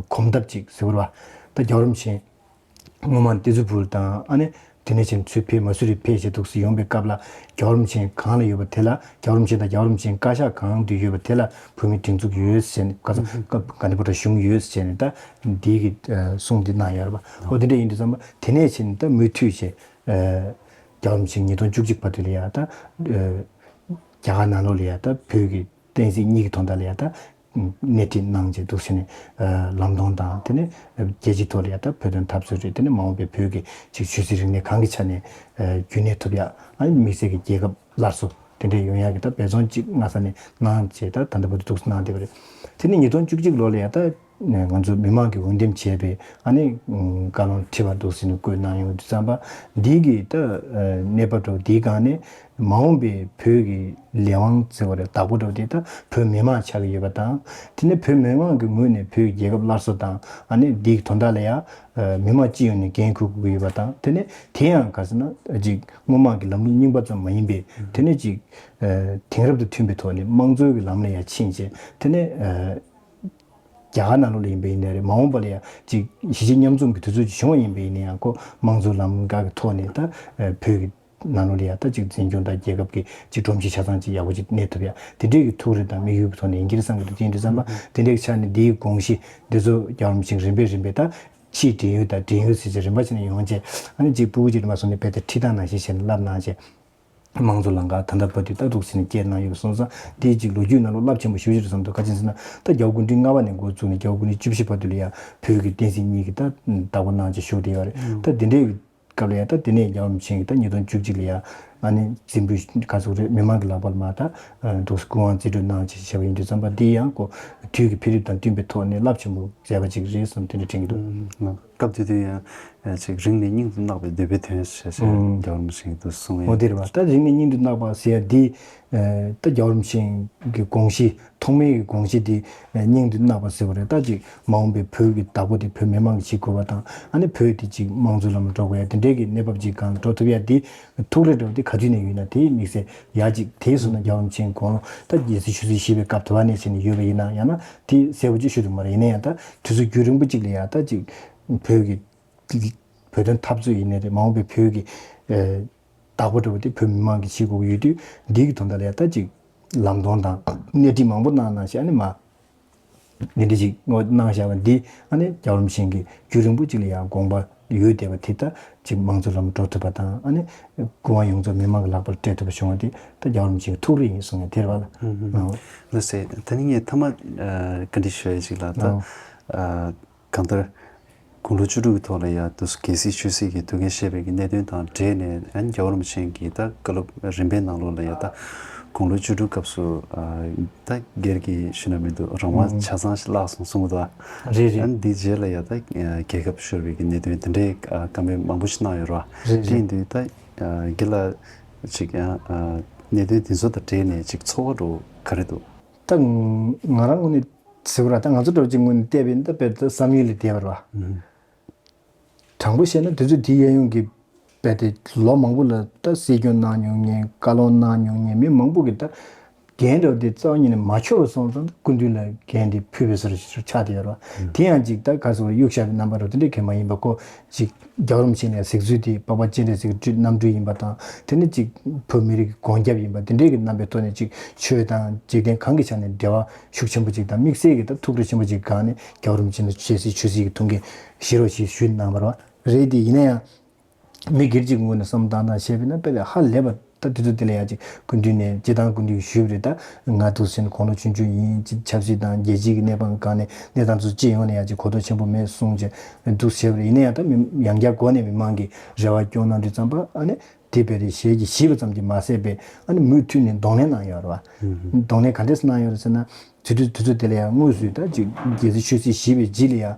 གོམ་སྟབས་ཅིག་ཟེར་བ་རེད་བ། ད་རྒྱལ་བ་རིན་པོ་ཆེ་སྔོན་མ་ཏི་ཛུ་ཕུར་དང་ཨ་ནི་དེ་ནས་ཕྱིན་ཚུར་ཕེབས་མ་སུ་རི་ཕེབས་བྱས་འདུག་སེ་ཡོང་པའི་སྐབས་ལ་རྒྱལ་བ་རིན་པོ་ཆེ་གང་ལ་ཡོད་པ་དེ་ལ། རྒྱལ་བ་རིན་པོ་ཆེ་དང་རྒྱལ་བ་རིན་པོ་ཆེའི་བཀའ་ཤག་གང་དུ་ཡོད་པ་དེ་ལ་བོད་མིའི་སྒྲིག་འཛུགས་ཡོད་ཟེར་ནས། བཀའ་ཚང་སྐབས་ག་ནས་བོད་གཞུང་ཡོད་ཟེར་ནས་ད་འདི་གི་གསུང་འདི་གནང་ཡོད་རེད་པ། འོ་དེ་འདྲ་ཡིན་དུས་ཙམ་པ་དེ་ནས་ཕྱིན་ད་མུ་མཐུད་བྱས་རྒྱལ་བ་རིན་པོ་ཆེ་ཉིས་སྟོང་བཅུ་གཅིག་བར་དུ་ལ་ཡ་ད་རྒྱ་གར་ནང་ལོགས་ལ་ཡ་ད་བོད་ཀྱི་བསྟན་སྲིད་གཉིས་ཀྱི་དོན་དག་ལ་ཡ་ད་སྣེ་ཁྲིད་གནང་བྱས་འདུག་ཟེར་ནས་ལམ་སྟོན་དང་། དེ་ནས་རྒྱལ་སྤྱིའི་ཐོག་ལ་ཡ་ད་བོད་དོན་འཐབ་རྩོད་རེད། དེ་ནས་མ་འོངས་པའི་བོད་ཀྱི་ཅིག་ཆོས་སྲིད་རིག་གནས་གང་གི་ཆ་ནས་རྒྱུན་གནས་ཐུབ་ཡ། ཨ་ནི་དམིགས་བསལ་གྱི་རྒྱལ་ཁབ་སླར་གསོ་དེ་འདྲ་ཡོང་ཡ་གི་ད་འབད་བརྩོན་ཅིག་སྔ་ས་ནས་གནང་བྱས་ད་ད་ལྟ་བར་དུ་འདུག་སེ་གནང་བསྡད་པ་རེད། དེ་ནས་ཉིས་སྟོང་བཅུ་གཅིག་ལོ་ལ་ཡ་ད་ང་ཚོ་མི་མང་གིས་འོས་འདེམས་བྱས་པའི་ཨ་ནི་བཀའ་ལུང་ཁྲིད་པ་འདུག་ཟེར་ནས་བཀོད་གནང་ཡོང་དུས་ཙམ་པ་འདི་གི་ད་གནས་བབ་འདྲ་བོ་འདིའི་སྒང་ནས། མ་འོངས་པའི་བོད་ཀྱི་ལས་དབང་ཟེར་བ་རེད། བདག་པོ་འདྲ་བོ་དེ་ད་བོད་མི་མང་ཆགས་ཀྱི་ཡོད་པ་དང་། དེ་ནས་བོད་མི་མང་གི་ངོས་ནས་བོད་ཀྱི་རྒྱལ་ཁབ་སླར་གསོ་དང་ཨ་ནི་འདིའི་དོན་དག་ལ་ཡང་མི་མང་སྤྱི་ཡོངས་ནས་འགན་འཁུར་དགོས་ཀྱི་ཡོད་པ་དང་། དེ་ནས་དེ་ཡང་ག་ཟེར་ན་ཅིག་སྔོན་མ་གི་ལམ་ལུགས་རྙིང་པ་ཙམ་མ་ཡིན་པའི། དེ་ནས་ཅིག་དེང་རབས་དང་མཐུན་པའི་ཐོག་ནས་དམངས་གཙོའི་གི་ལམ་ལ་ཡང་ཕྱིན་བྱས། དེ་ནས་རྒྱ་གར་ནང་ལོགས་ལ་ཡིན་པ་ཡིན་ནའི་རེད། མ་འོངས་པ་ལ་ཡང་ཅིག་གཞིས་བྱེས་མཉམ་འཛོམས་ཀྱི་དུས་ཚོད་ཅིག་བྱུང་བ་ཡིན་པ་ཡིན་ན་ཡང་ཁོ་དམངས་གཙོའི་ལམ་ཁ་གི་ཐོག་ནས་ད་བོད་ཀྱི་ནང་ལོགས་ལ་ཡ་ད་ཅིག་འཛིན་སྐྱོང་དང་རྒྱལ་ཁབ་ཀྱི་ཅིག་སྒྲོམ་གཞི་ཆ་ཚང་ཅིག་ཡག་པོ་ཅིག་གནས་ཐུབ་ཡ། དེ་འདྲའི་གི་ཐུགས་རེ་དང་དམིགས་ཡུལ་གྱི་ཐོག་ནས་ཡིན་གྱི་རེད་བསམ་གྱི་འདུག་དེ་ཡིན་དུས་ཙམ་པ་དེ་འདྲའི་གི་ཆ་ནས་འདིའི་དགོངས་གཞི་འདི་ཚོ་རྒྱལ་བ་རིན་པོ་ཆེས་རིམ་པས་རིམ་པས་ད་ཕྱིའི་བྲན་གཡོག་དང་བྲན་གཡོག་ཟེར་བྱས་རིམ་པ་བྱས་ནས་ཡོང་བྱས། ཨ་ནི་ཅིག་སྤུ་གུ་ཅིག་རིམ་པ་སོང་ནས་རྦད་དེ་ཁྲིད་སྟངས་ནང་བཞིན་བྱས་ནས་བསླབ་གནང་བྱས། དམངས་གཙོ་ལམ་ཁ་ད་ལྟ་བར་དུ་ད་འདུག་ཟེར་ནས་བསྐྱལ་གནང་ཡོད་པ་སོང་ཙང་དེའི་ཅིག་ལོ་རྒྱུས་ནང་ལོགས་རླབས་ཆེན་པོ་ཞེ་པོ་ཅིག་རེད་བསམ་འདུག་ག་ཅི་ཟེར་ན་ད་རྒྱལ་བ་སྐུ་ཕྲེང་ལྔ་པ་ནས་འགོ་བཙུགས་ནས་རྒྱལ་བ་སྐུ་ཕྲེང་བཅུ་བཞི་བར་དུ་ལ་ཡ་བོད་ཀྱི་བསྟན་སྲིད་གཉིས་ཀྱི་ད་བདག་པོ་གནང་བྱས་བཞུགས་བསྡད་ཡོད་རེད། ད་དེ་འདྲའི་སྐབས་ལ་ཡ་ད་དེ་ནས་རྒྱལ་བ་རིན་པོ་ཆེ་གིས་ད་ཉིས་སྟོང་བཅུ་གཅིག་ལ་ཡ་ ཨ་ནི་རྫུན་པོའི་ག་ཚོད་རེད། མི་མང་གི་ལག་པར་མར་ད་འདུག་སྐུ་དབང་རྩིས་སྤྲོད་གནང་བྱས་བྱས་པ་ཡིན་དུས་ཙམ་པ། འདི་ཡང་ཁོ་དུས་ཀྱི་འཕེལ་རིམ་དང་བསྟུན་པའི་ཐོག་ནས་རླབས་ཆེན་པོ་མཛད་པ་ཅིག་རེད་བསམ་དེ་འདྲ་དྲན་གྱི་འདུག་ཨང་། སྐབས་དེ་དུས་ཡང་ཅིག་རིང་ནས་སྙིང་དུ་བརྣག་པའི་འདོད་པའི་དོན་ཞེས་བྱས་རྒྱལ་བ་རིན་པོ་ཆེས་འདུག་གསུངས། འོ་དེ་རེད་བ། ད་རིང་ནས་སྙིང་དུ་བརྣག་པ་ཟེར་ཡ་འདི་ད་རྒྱལ་བ་རིན་པོ་ཆེ་གི་དགོངས་གཞི། ཐོག་མའི་གི་དགོངས་གཞི་དེ་སྙིང་དུ་བརྣག་པ་ཟེར་བ་རེད། ད་ཅིག་མ་འོངས་པའི་བོད་ཀྱི་བདག་པོ་དེ་བོད་མི་མང་གིས་བྱེད་དགོས་པ་དང་། ཨ་ནི་བོད་དེ་ཅིག་དམངས་གཙོའི་ལམ་ལ་འགྲོ་དགོས་ཡ་དེ་འདྲའི་གི་གནས་བབ་ཅིག་སྒང་འགྲོ་ཐུབ་ཡ་དེ་ཐུགས་རེ་འདྲ་བོ་དེ་ག་དུས་ནས་ཡོད་ན་དེ་དམིགས་བསལ་ཡ་ཅིག་དེ་སོང་ན་རྒྱལ་བ་རིན་པོ་ཆེའི་དགུང་ལོ་ད་རྒྱལ་སྲིད་ཆོས་སྲིད་བཞི་པའི་སྐབས་དུ་བ་ནས་བྱས་ནས་ཡོད་པ་ཡིན་ན། ཡང་ན་དེ་གསལ་པོ་ཅིག་ཞུ་ཐུབ་མ་རེད། ཡིན་ན་ཡང་ད་དུས་ཚོད་རྒྱུན་རིང་པོ་ཅིག་ལ་ཡ་ད་ཅིག་བོད་ཀྱི་བོད་དོན་འཐབ་རྩོད་ཡིན་ནའི་རེད། མ་འོངས་པའི་བོད་ཀྱི་ཨ་བདག་པོ་འདྲ་བོ་དེ་བོད་མི་མང་གིས་བྱེད་དགོས་ཀྱི་ཡོད་དུས། འདི་གི་དོན་དག་ལ་ཡ་ད་ཅིག་ལམ་སྟོན་དང་སྣེ་ཁྲིད་མང་པོ་གནང་གནང་བྱས། ཨ་ནི་མ་འདི་འདྲ་ཅིག་ངོ་གནང་བཞག་པ་འདི་ཨ་ནི་རྒྱལ་བ་རིན་པོ་ཆེ་གིས་རྒྱུན་རིང་པོ་ཅིག་ལ་ཡང་དགོངས་པ་ཡོད་བསྡད་པ་དེ་ད་ཅིག་དམངས་གཙོའི་ལམ་འགྲོ་ཐུབ་པ་དང་། ཨ་ནི་སྐུ་དབང་ཡོངས་རྫོགས་མི་མང་གི་ལག་པར་སྤྲད་ཐུབ་པ་བྱུང་བ་དེ་ད་རྒྱལ་བ་རིན་པོ་ཆེ་གི་ཐུགས་རེ་ཡིན་གསུང་ཡ་དེ་རེད་བ་ལ། ཨང་། ལགས་སེ། ད་ནི་ངས་མཐའ་མ་ཨ་བཀའ་འདྲི་ཞུ་ཡ་ཅིག་ལ། ད་ཨང་། ཨ་གང་ལྟར་དགུང་ལོ་བཅུ་དྲུག་གི་ཐོག་ལ་ཡ་དུས་སུ་རྒྱལ་སྲིད་ཆོས་སྲིད་ཀྱི་ཐུགས་འགན་བཞེས་པའི་གི་གནད་དོན་དང་འབྲེལ་ནས། ཨ་ནི་རྒྱལ་བ་རིན་པོ་ཆེ་གིས་ད་བཀའ་སློབ་རིམ་པའི་ནང་ལོགས་ལ་ཡ་ད་དགུང་ལོ་བཅུ་དྲུག་སྐབས་སུ་ཨ་ད་སྒེར་གྱི་ཞུ་ན་མི་འདུག་རང་དབང་ཆ་ཚང་ཞིག་བརླག་སོང་གསུང་གི་འདུག་ཨ། རེད་རེད། ཨ་ནི་འདིའི་རྗེས་ལ་ཡ་ད་རྒྱལ་ཁབ་ཤོར་བའི་གི་གནད་དོན་དེ་འདྲའི་བཀའ་མོལ་མང་པོ་ཞིག་གནང་ཡོད་རེད་བ། རེད་རེད། དེ་ཡིན་དུས་ད་རྒན་ལགས་ཅིག་ཡང་གནད་དོན་དེ་ཚོ་དང་འབྲེལ་ནས་ཅིག་ཚོར་བ་འདྲ་བོ་ག་རེ་འདུག་ད་ང་རང་ངོས་ནས་ཟེར་བ་ར། ད་ང་ཚོ་འདྲ་བོ་ཅིག་ངོས་ནས་བལྟས་པ་ཡིན་ན། ད་དཔེ་ད་བསམ་ཡུལ་ལས་འདས་པ་རེད་བ། དྲང་པོ་བཤད་ན་དུས་ཚོད་དེའི་གཡས་གཡོན་གྱི་དཔེ་དེ་ལོ་མང་པོ་ལ་ད་སྲིད་སྐྱོང་གནང་མྱོང་མཁན། བཀའ་སློབ་གནང་མྱོང་མཁན་མི་མང་པོ་གིས་ད་འགན་འདྲ་བོ་དེ་རྩ་བ་ཉིད་ནས་མ་འཁྱོར་བ་སོང་ཙང་སྐུ་མདུན་ལ་འགན་དེ་ཕུལ་བའི་བཟོ་འདྲ་ཞིག་ཆགས་བསྡད་ཡོད་རེད་བ། དེ་ཡང་ཅིག་ད་ག་ཟེར་དགོས་རེད། གཡུག་བཞག་པའི་རྣམ་པ་འདྲ་བོ་དེ་འདྲ་གང་ཡང་མ་ཡིན་པ། ཁོ་ཅིག་རྒྱལ་བ་རིན་པོ་ཆེ་ནས་གཟིགས་ཚུལ་དེ་འཕགས་པ་སྤྱན་རས་གཟིགས་ཀྱི་རྣམ་སྤྲུལ་ཡིན་པ་དང་། དེ་ནས་ཅིག་བོད་མི་རིགས་ཀྱི་སྒོ་རྒྱབ་ཡིན་པ་དེ་འདྲའི་གི་རྣམ་པའི་ཐོག་ནས། ཅིག་ཆོས་དང་འཇིག་རྟེན་གང་གི་ཆ་ནས་འབྲེལ་བ་ཤུགས་ཆེན་པོ་ཅིག་དང་། དམིགས་བསལ་གྱི་ད་ཐུགས་རེ་ཆེན་པོ་ཅིག་སྒང་ནས་རྒྱལ་བ་རིན་པོ་ཆེ་ལ་རྒྱལ་སྲིད་ཆོས་སྲིད་ཀྱི་ཐུགས་འགན་བཞེས་རོགས་ཞེས་ཞུས་གནང་བ་རེད་བ། རེད་དེ། ཡིན་ན་ཡང་མི་སྒེར་གཅིག་གི་ངོས་ནས་བསམ་བློ་བཏང་སྟངས་བཤད་པ་ཡིན་ན། དཔེ་ལ་ཧ་ལས་པ། ད་དུས་ཚོད་དེ་ལ་ཡང་ཅིག་སྐུ་མདུན་ནས་སྤྱིར་བཏང་སྐུ་མདུན་གྱིས་ཞུས་པ་རེད། ད་ང་འདུག་ཟེར་ནས་དགུང་ལོ་ཆུང་ཆུང་ཡིན། ཅིག་ཆབ་སྲིད་དང་རྒྱལ་སྤྱིའི་གི་གནས་སྟངས་སྒང་ནས་གནས་སྟངས་ཚོ་སྤྱི་ཡོངས་ནས་ཡང་ཅིག་གོ་རྟོགས་ཆེན་པོ་མེད་གསུངས་བྱས་འདུག་ཟེར་བ་རེད། ཡིན་ན་ཡང་ད་མི་ཡང་བསྐྱར་སྒོ་ནས་མི་མང་གིས་རེ་བ་སྐྱོང་གནང་དུས་ཙམ་པ། ཨ་ནི་དེ་དཔེ་དེ་ཞལ་གྱིས་བཞེས་པ་ཙམ་གྱིས་མ་ཟད་པའི། ཨ་ནི་མུ་མཐུད་ནས་གདོང་ལེན་གནང་ཡོད་རེད་བ། གདོང་ལེན་ག་འདྲས་གནང་ཡོད་རེད་ཟེར་ན། དུས་དུས་དུས་ཚོད་དེ་ལ་ཡང་དངོས་སུ་ད་ཅིག་རྒྱལ་སྲིད་ཆོས་སྲིད་བཞི་པའི་རྗེས་ལ་ཡང་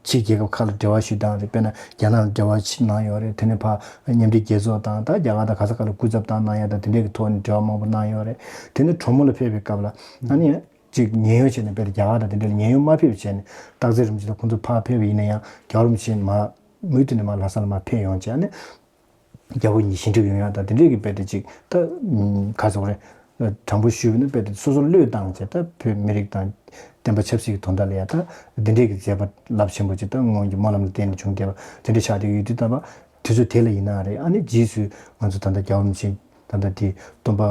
ཕྱི་རྒྱལ་ཁབ་ཁག་ལ་འབྲེལ་བ་ཞུས་སྟངས་རེད། དཔེར་ན་རྒྱ་ནག་ལ་འབྲེལ་བ་ཞིག་གནང་ཡོད་རེད། དེ་ནས་ཕར་མཉམ་འབྲེལ་རྒྱལ་ཚོགས་དང་ད་རྒྱ་གར་དང་ག་ས་ག་ལ་སྐུ་ཚབ་བཏང་གནང་ཡ་དང་དེ་འདྲས་ཀྱི་ཐོག་ནས་འབྲེལ་བ་མང་པོ་གནང་ཡོད་རེད། དེ་ནས་གྲོ་མོ་ལ་ཕེབས་པའི་སྐབས་ལ་ཨ་ནི་ཅིག་ཉེན་གཡོལ་བྱས་ནས། དཔེར་ན་རྒྱ་གར་དང་དེ་འདྲ་ལ་ཉེན་གཡོལ་མ་ཕེབས་བྱས་ནས། སྟག་འཚེར་རིན་པོ་ཆེ་དང་ཁོང་ཚོ་ཕར་ཕེབས་པ་ཡིན་ན་ཡང་རྒྱལ་བ་རིན་པོ་ཆེ་མར་མུ་མཐུད་ནས་མར་ལྷ་ས་ལ་མར་ཕེབས་ཡོང་བྱས་ནས། རྒྱལ་པོ་ཉིད་ཞི་འགྲིག་ཡོང་ཡ་དང་དེ་འདྲས་ཀྱི་དཔེ་དེ་ཅིག་ད་ག་ཟེར་དགོས་རེད། དྲང་པོ་ཞུས་པ་ཡིན་ན་དཔེ་དེ་སོ་སོ་བློས་བཏང་བྱས། ད་བོད་མི་རིགས་དང་བསྟན་པ་ཆབ་སྲིད་ཀྱི་དོན་དག་ལ་ཡ་ད་འདི་འདྲས་ཀྱི་མཛད་པ་རླབས་ཆེན་པོ་ཅིག་ད་སྔོན་གྱི་སྨོན་ལམ་ལ་བརྟེན་ནས་བྱུང་བསྡད་པ་དེ་འདྲ་ཆགས་བསྡད་ཡོད་དུས། ད་བར་དུས་ཚོད་དེ་ལ་ཡིན་ན་རེད། ཨ་ནི་རྗེས་སུ་ང་ཚོ་ད་ལྟ་རྒྱལ་བ་རིན་པོ་ཆེ་ད་ལྟ་དེ་སྟོན་པ་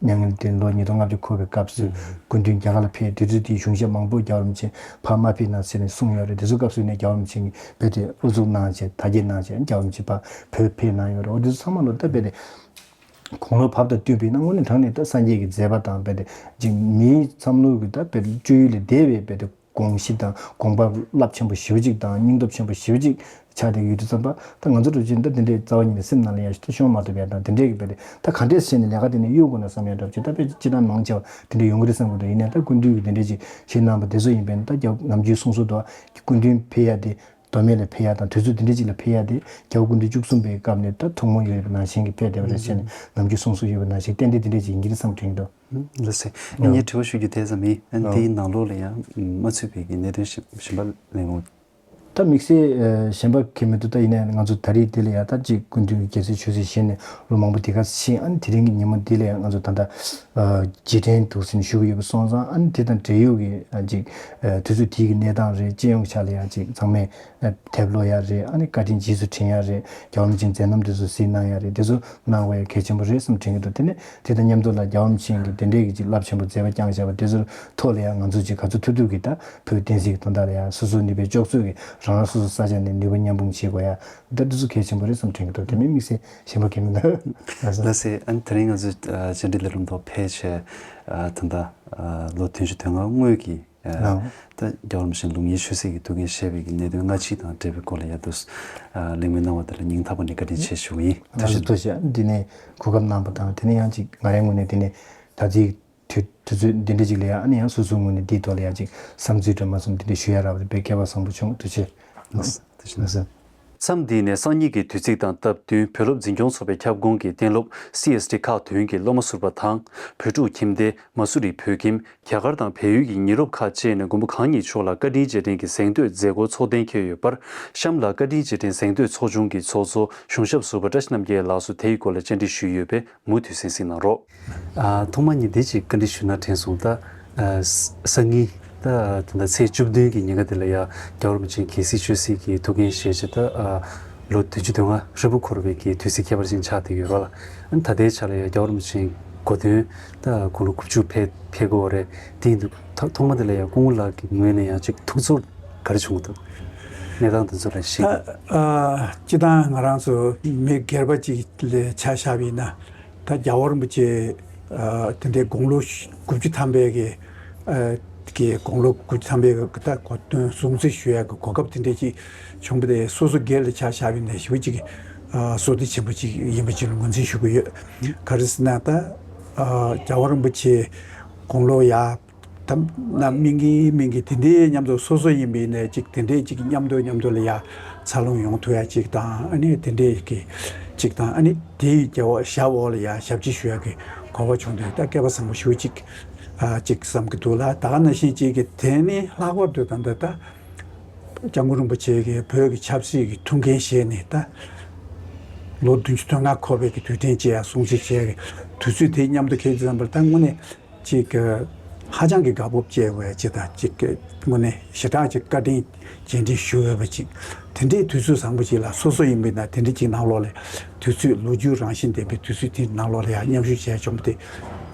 མྱ་ངན་ལས་འདས་ལོ་ཉིས་སྟོང་ལྔ་བཅུ་འཁོར་བའི་སྐབས་སུ་སྐུ་མདུན་རྒྱ་གར་ལ་ཕེབས། དུས་ཚོད་དེའི་གཞུང་ཞབས་མང་པོ་རྒྱལ་བ་རིན་པོ་ཆེ་ཕར་མ་ཕེབས་གནང་ཟེར་ནས་གསུངས་ཡོད་རེད། དེ་ཚོ་སྐབས་སུ་ནས་རྒྱལ་བ་རིན་པོ་ཆེ་གིས་དཔེ་དེ་ཨུ་ཚུགས་གནང་བྱས། དར་རྒྱས་གནང་བྱས་རྒྱལ་བ་རིན་པོ་ཆེ་ཕར་བོད་ཕེབས་གནང་ཡོད་རེད། འོ་དེ་ཚོ་ཚང་མ་ལོ་ད་དཔེ་དེ་དགུང་ལོ་བབས་དང་བསྟུན་པ་ཡིན་ན་དངོས་གནས་དྲང་གནས་ད་སངས་རྒྱས་ཀྱི་མཛད་པ་དང་། དཔེ་དེ་ཅིག་མིའི་བསམ་བློ་གི་ད་དཔེ་སྤྱོད་ཡུལ་ལས་འདས་པའི་དཔེ་དེ་དགོངས་གཞི་དང་དགོངས་པ་རླབས་ཆེན་པོ་ཞེ་པོ་ཅིག་དང་། སྙིང་སྟོབས་ཆེན་པོ་ཞེ་པོ་ཅིག་ཆགས་བསྡད་ཡོད་དུས་ཙམ་པ། ད་ང་ཚོ་འདྲ་བོ་ཅིག་ད་དེ་འདྲའི་རྩ་བ་ཉིད་ནས་སེམས་ནང་ལ་ཡར་ཞིག་ཤོང་མ་ཐུབ་ཡ་དང་། དེ་འདྲའི་གི་དཔེ་དེ་ད་ག་འདྲས་བྱས་ནས་ལས་ཀ་དེ་ནས་གཡུག་དགོས་ན་བསམ་ཡ་འདྲ་བོ་ཅིག་ད་དཔེ་སྤྱིར་བཏང་མང་ཆེ་བ་དེ་འདྲ་ཡོང་གི་རེད་བསམ་གི་འདུག་ཡིན་ནའི་ད་སྐུ་མདུན་གྱིས་དེ་འདྲ་ཅིག་བྱས་གནང་བ་དེ་ཚོ་ཡིན་པས་ན། ད་རྒྱ་ནམ་རྒྱུན་གསུང་སྲོལ་འདུག་སྐུ་མདུན་ཕེབས་ཡ་དེ་མདོ་སྨད་ལ་ཕེབས་ཡ་དང་། དུས་ཚོད་དེ་འདྲ་ཅིག་ལ་ཕེབས་ཡ་དེ་རྒྱལ་བ་སྐུ་ཕྲེང་བཅུ་གསུམ་པའི་སྐབས་ནས་ད་ཐུགས་སྨོན་ཡོད་པ་ནང་བཞིན་གྱི་ཕེབས་བསྡད་པ་རེད་ཟེར་ནས་ནམ་རྒྱུན་གསུང་སྲོལ་ཡོད་པ་ནང་བཞིན་ཏན་ཏན་དེ་འདྲ་ཅིག་ཡིན་གྱི་རེད་བསམ་དྲན་གྱི་འདུག་ལགས་སེ། ངས་དྲི་བ་ཞུ་རྒྱུ་དེ་ཙམ་ཡིན། ཨ་ནི་དེའི་ནང་ལོགས་ལ་ཡང་མ་ཚུད་པའི་གི་གནད་དོན་གཞན་པ་གླེང་རོགས། ད་དམིགས་བསལ་ཨ་གཞན་པ་གང་མི་འདུག་ད་ཡིན་ནའི་ང་ཚོ་ད་རེས་འདི་ལ་ཡང་ད་ཅིག་སྐུ་མདུན་གྱི་རྒྱལ་སྲིད་ཆོས་སྲིད་བཞེས་ནས་ལོ་མང་པོ་དེ་ག་ཕྱིན། ཨ་ནི་དེ་རིང་གི་ཉིན་མོ་འདི་ལ་ཡང་ང་ཚོ་ད་ལྟ་ཨ་རྗེས་དྲན་འདུག་ཟེར་ནས་ཞུ་གི་ཡོད་པ་སོང་ཙང་། ཨ་ནི་དེ་དང་འབྲེལ་ཡོད་ཀྱི་ཨ་ཅིག་ཨ་དུས་ཚོད་དེའི་གི་གནས་སྟངས་རེད། སྤྱི་ཡོངས་ཀྱི་ཆ་ལ་ཡང་ཅིག་ཚང་མས་ཨ་དེབ་ཀློག་ཡ་རེད། ཨ་ནི་བཀའ་དྲིན་རྗེས་སུ་དྲན་ཡ་རེད། རྒྱལ་བ་རིན་པོ་ཆེའི་མཛད་རྣམ་དེ་ཚོ་གཟིགས་གནང་ཡ་རེད། དེ་ཚོ་གནང་དགོས་ཡ་གལ་ཆེན་པོ་རེད་བསམ་དྲན་གྱི་འདུག་དེ་ནས་དེ་དང་མཉམ་དུ་ལ་རྒྱལ་བ་རིན་པོ་ཆེ་གིས་དེ་འདྲའི་གི་ཅིག་རླབས་ཆེན་པོ་མཛད་པ་བསྐྱངས་བཞག་པ་དེ་ཚོའི་ཐོག་ལ་ཡང་ང་ཚོ་ཅིག་ག་ཚོད་ཐུབ་ཐུབ་ཀྱིས་ད་བོད་བསྟན་སྲིད་ཀྱི་དོན་དག་ལ་ཡང་སོ་སོའི་ནུས་པའི་ལྕོགས་ཚོད་ཀྱིས་རང་རང་སོ་སོའི་ས་ཆ་ནས་ནུས་པ་མཉམ་སྤུངས་བྱེད་དགོས་ཡ། ད་དེ་ཚོ་གལ་ཆེན་པོ་རེད་བསམ་དྲན་གྱི་འདུག་དེ་མིན་དམིགས་བསལ་གཞན་པ་གང་མི་འདུག་ལགས་སེ། ཨ་ནི་དེ་རིང་ང་ཚོའི་ཨ་བཅར་འདྲི་ལས་རིམ་ཐོག་ཕེབས་བྱས། ཨ་ད་ལྟ་ཨ་ལོ་བདུན་ཅུ་དོན་ལྔ་སྔོན་གྱི་ ཨ། ད་རྒྱལ་བ་རིན་པོ་ཆེ་ལུགས་གཉིས་ཆོས་སྲིད་ཀྱི་ཐུགས་འགན་བཞེས་པའི་གི་གནད་དོན་སྔ་ཕྱི་དང་འབྲེལ་བའི་སྐོར་ལ་ཡ་ད་གླེང་མོལ་གནང་བ་དེ་ལ་སྙིང་ཐག་པ་ནས་བཀའ་དྲིན་ཆེ་ཞུ་གི་ཡིན། ཐུགས་རྗེ་ཆེ། ཐུགས་རྗེ་ཆེ། འདི་ནས་གོ་སྐབས་གནང་བ་དང་དེ་ནས་ཡང་ཅིག་ང་རའི་ངོས་ནས་དེ་ནས་ད་ཅིག་དུས་དུས་ཚོད་འདི་འདྲ་ཅིག་ལ་ཡང་ཨ་ནི་ཡང་སོ་སོའི་ངོས་ནས་འདིའི་ཐོག་ལ་ཡང་ཅིག་བསམ་ཚུལ་འདྲ་མ་གསུམ་འདི་འདྲ་ཞུ་ཡ་རག་པ་དེ་དཔེ་སྐལ་བ་བཟང་པོ་བྱུང་། ཐུགས་རྗེ་ཆེ། ཐུགས་རྗེ་ཆེ། མཚམས་འདི་ནས་སང་ཉིན་གྱི་དུས་ཚིགས་དང་སྟབས་བསྟུན་བོད་སློབ་འཛིན་སྐྱོང་ཚོགས་པའི་ཁྱབ་ཁོངས་ཀྱི་གཏན་སློབ་སི་ཨེས་ཊི་ཁག་བདུན་གྱི་སློབ་མ་ཟུར་པ་དང་། བོད་ཕྲུག་ཁྱིམ་སྡེ། མ་སུ་རི་བོད་ཁྱིམ། རྒྱ་གར་དང་བལ་ཡུལ་གྱི་ཉེ་རབས་ཁག་བཅས་ནས་མགོན་པོ་གང་ཉིད་མཆོག་ལ་བཀའ་དྲིན་རྗེས་དྲན་གྱི་གཟེངས་བསྟོད་མཛད་སྒོ་ཚོགས་གཏན་འཁེལ་ཡོད་པར། གཤམ་ལ་བཀའ་དྲིན་རྗེས་དྲན་གཟེངས་བསྟོད་ཚོགས་ཆུང་གི་ཚོགས་གཙོ་གཞུང་ཞབས་ཟུར་པ་བཀྲ་ཤིས་རྣམ་རྒྱལ་ལགས་སུ་དེའི་སྐོར་ལ་བཅར་འདྲི་ཞུས་ཡོད་པས། མུ་མཐུད་གསན་གཟིགས་གནང་རོགས། ཨ། ཐོག་མ་ཉིད་འདི་ཅིག་བཀའ་འདྲི་ཞུ་ན་དྲན་སོང་། ད་ཨ་སང་ཉིན་ད་ད་ལྟ་ཚེས་བཅུ་བདུན་གྱི་ཉིན་ཀ་འདི་ལ་ཡ་རྒྱལ་བ་རིན་པོ་ཆེ་གལ་སྲིད་ཆོས་སྲིད་ཀྱི་ཐུགས་འགན་བཞེས་བྱས། ད་ཨ་ལོ་བདུན་ཅུ་དོན་ལྔ་ཧྲིལ་པོ་འཁོར་བའི་གི་དུས་ཚིགས་ཁྱད་པར་ཅན་ཆགས་བསྡད་ཡོད་རེད་ལ། ཨ་ནི་ད་ལྟའི་ཆ་ལ་ཡ་རྒྱལ་བ་རིན་པོ་ཆེ་གོ་སྟོན་ད་དགུང་ལོ་དགུ་བཅུ་ཕེབས་ཕེབས་ཀྱི་ཡོད་རེད། དེ་ཡིན་དུས་ཐོག་ཐོག་མ་འདི་ལ་ཡ་སྐུ་ངོ་ལགས་ཀྱི་ངོས་ནས་ཡང་ཅིག་ཐུགས་ཚོར་ག་རེ་བྱུང་འདུག་གནས་སྟངས་འདི་ཚོ་ལ་གཞིགས། ད་ཨ་སྤྱིར་བཏང་ང་རང་ཚོ་མི་སྒེར་པ་ཅིག་ལ་ཆ་བཞག་པ་ཡིན་ན། ད་རྒྱལ་བ་རིན་པོ་ཆེ་ཨ་དེ་འདྲའི་དགུང་ལོ་དགུ་བཅུ་ཐམ་པའི་གི་ཨ་གི་དགུང་ལོ་དགུ་བཅུ་ཐམ་པའི་གི་ད་གོ་སྟོན་སྲུང་བརྩི་ཞུ་ཡ་གི་གོ་སྐབས་དེ་འདྲའི་ཅིག་བྱུང་བ་དེ་སོ་སོ་སྒེར་ལ་ཆ་བཞག་པ་ཡིན་ན་ཞེ་པོ་ཅིག་ཨ་བསོད་བདེ་ཆེན་པོ་ཅིག་ཡིན་པ་ཅིག་ལ་ངོས་འཛིན་ཞུ་གི་ཡོད། ག་རེ་ཟེར་ན་ད་ཨ་རྒྱལ་བ་རིན་པོ་ཆེ་དགུང་ལོ་ཡ་ད་ན་སྨིན་གྱི་སྨིན་གྱི་དེ་འདྲའི་མཉམ་དུ་སོ་སོ་ཡིན་པའི་ནས་ཅིག་དེ་འདྲའི་ཅིག་མཉམ་དུ་མཉམ་དུ་ལ་ཡ་འཚར་ལོངས་ཡོང་ཐུབ་ཡ་ཅིག་དང་། ཨ་ནི་དེ་འདྲའི་གི་ཅིག་དང་། ཨ་ནི་དེའི་རྒྱལ་བ་ཞབས་འོག་ལ་ཡ་ཞབས་ཕྱི་ཞུ་ཡ་གི་གོ་བ་བྱུང་དུས་ད་སྐལ་བ་བཟང་པོ་ཞེ་པོ་ཅིག་ཨ་ཅིག་བསམ་གྱི་འདུག་ལ། ད་ག་ནང་བཞིན་ཅིག་གི་དེ་ནི་ལྷག་པར་དུ་ད་ལྟ་ད་སྐྱབས་མགོན་རིན་པོ་ཆེ་གི་བོད་ཀྱི་ཆབ་སྲིད་ཀྱི་ཐུགས་འགན་བཞེས་ནས་ད་ལོ་བདུན་ཅུ་དོན་ལྔ་འཁོར་བའི་གི་དུས་དྲན་བཅས་ཡ་སྲུང་བརྩི་བྱས་ཀྱི་དུས་ཚོད་དེ་མཉམ་དུ་འཁེལ་དུས་ཙམ་པར་ད་དངོས་གནས། ཅིག་ཧ་ཅང་གི་དགའ་སྤོབས་སྐྱེ་བའི་ཅིག་དང་ཅིག་དངོས་གནས་ཞེ་དྲག་ཅིག་བཀའ་དྲིན་རྗེས་དྲན་ཞུ་འོས་པ་ཅིག་དེ་འདྲའི་དུས་ཚོད་བཟང་པོ་ཅིག་ལ་སོ་སོ་ཡིན་པའི་ན་དེ་འདྲའི་ཅིག་ནང་ལོགས་ལ་དུས་ཚོད་ལོ་རྒྱུས་རང་བཞིན་ལྡན་པའི་དུས་ཚོད་དེ་ནང་ལོགས་ལ་ཡང་མཉམ་ཞུགས་བྱས་བྱུང་བ་དེ་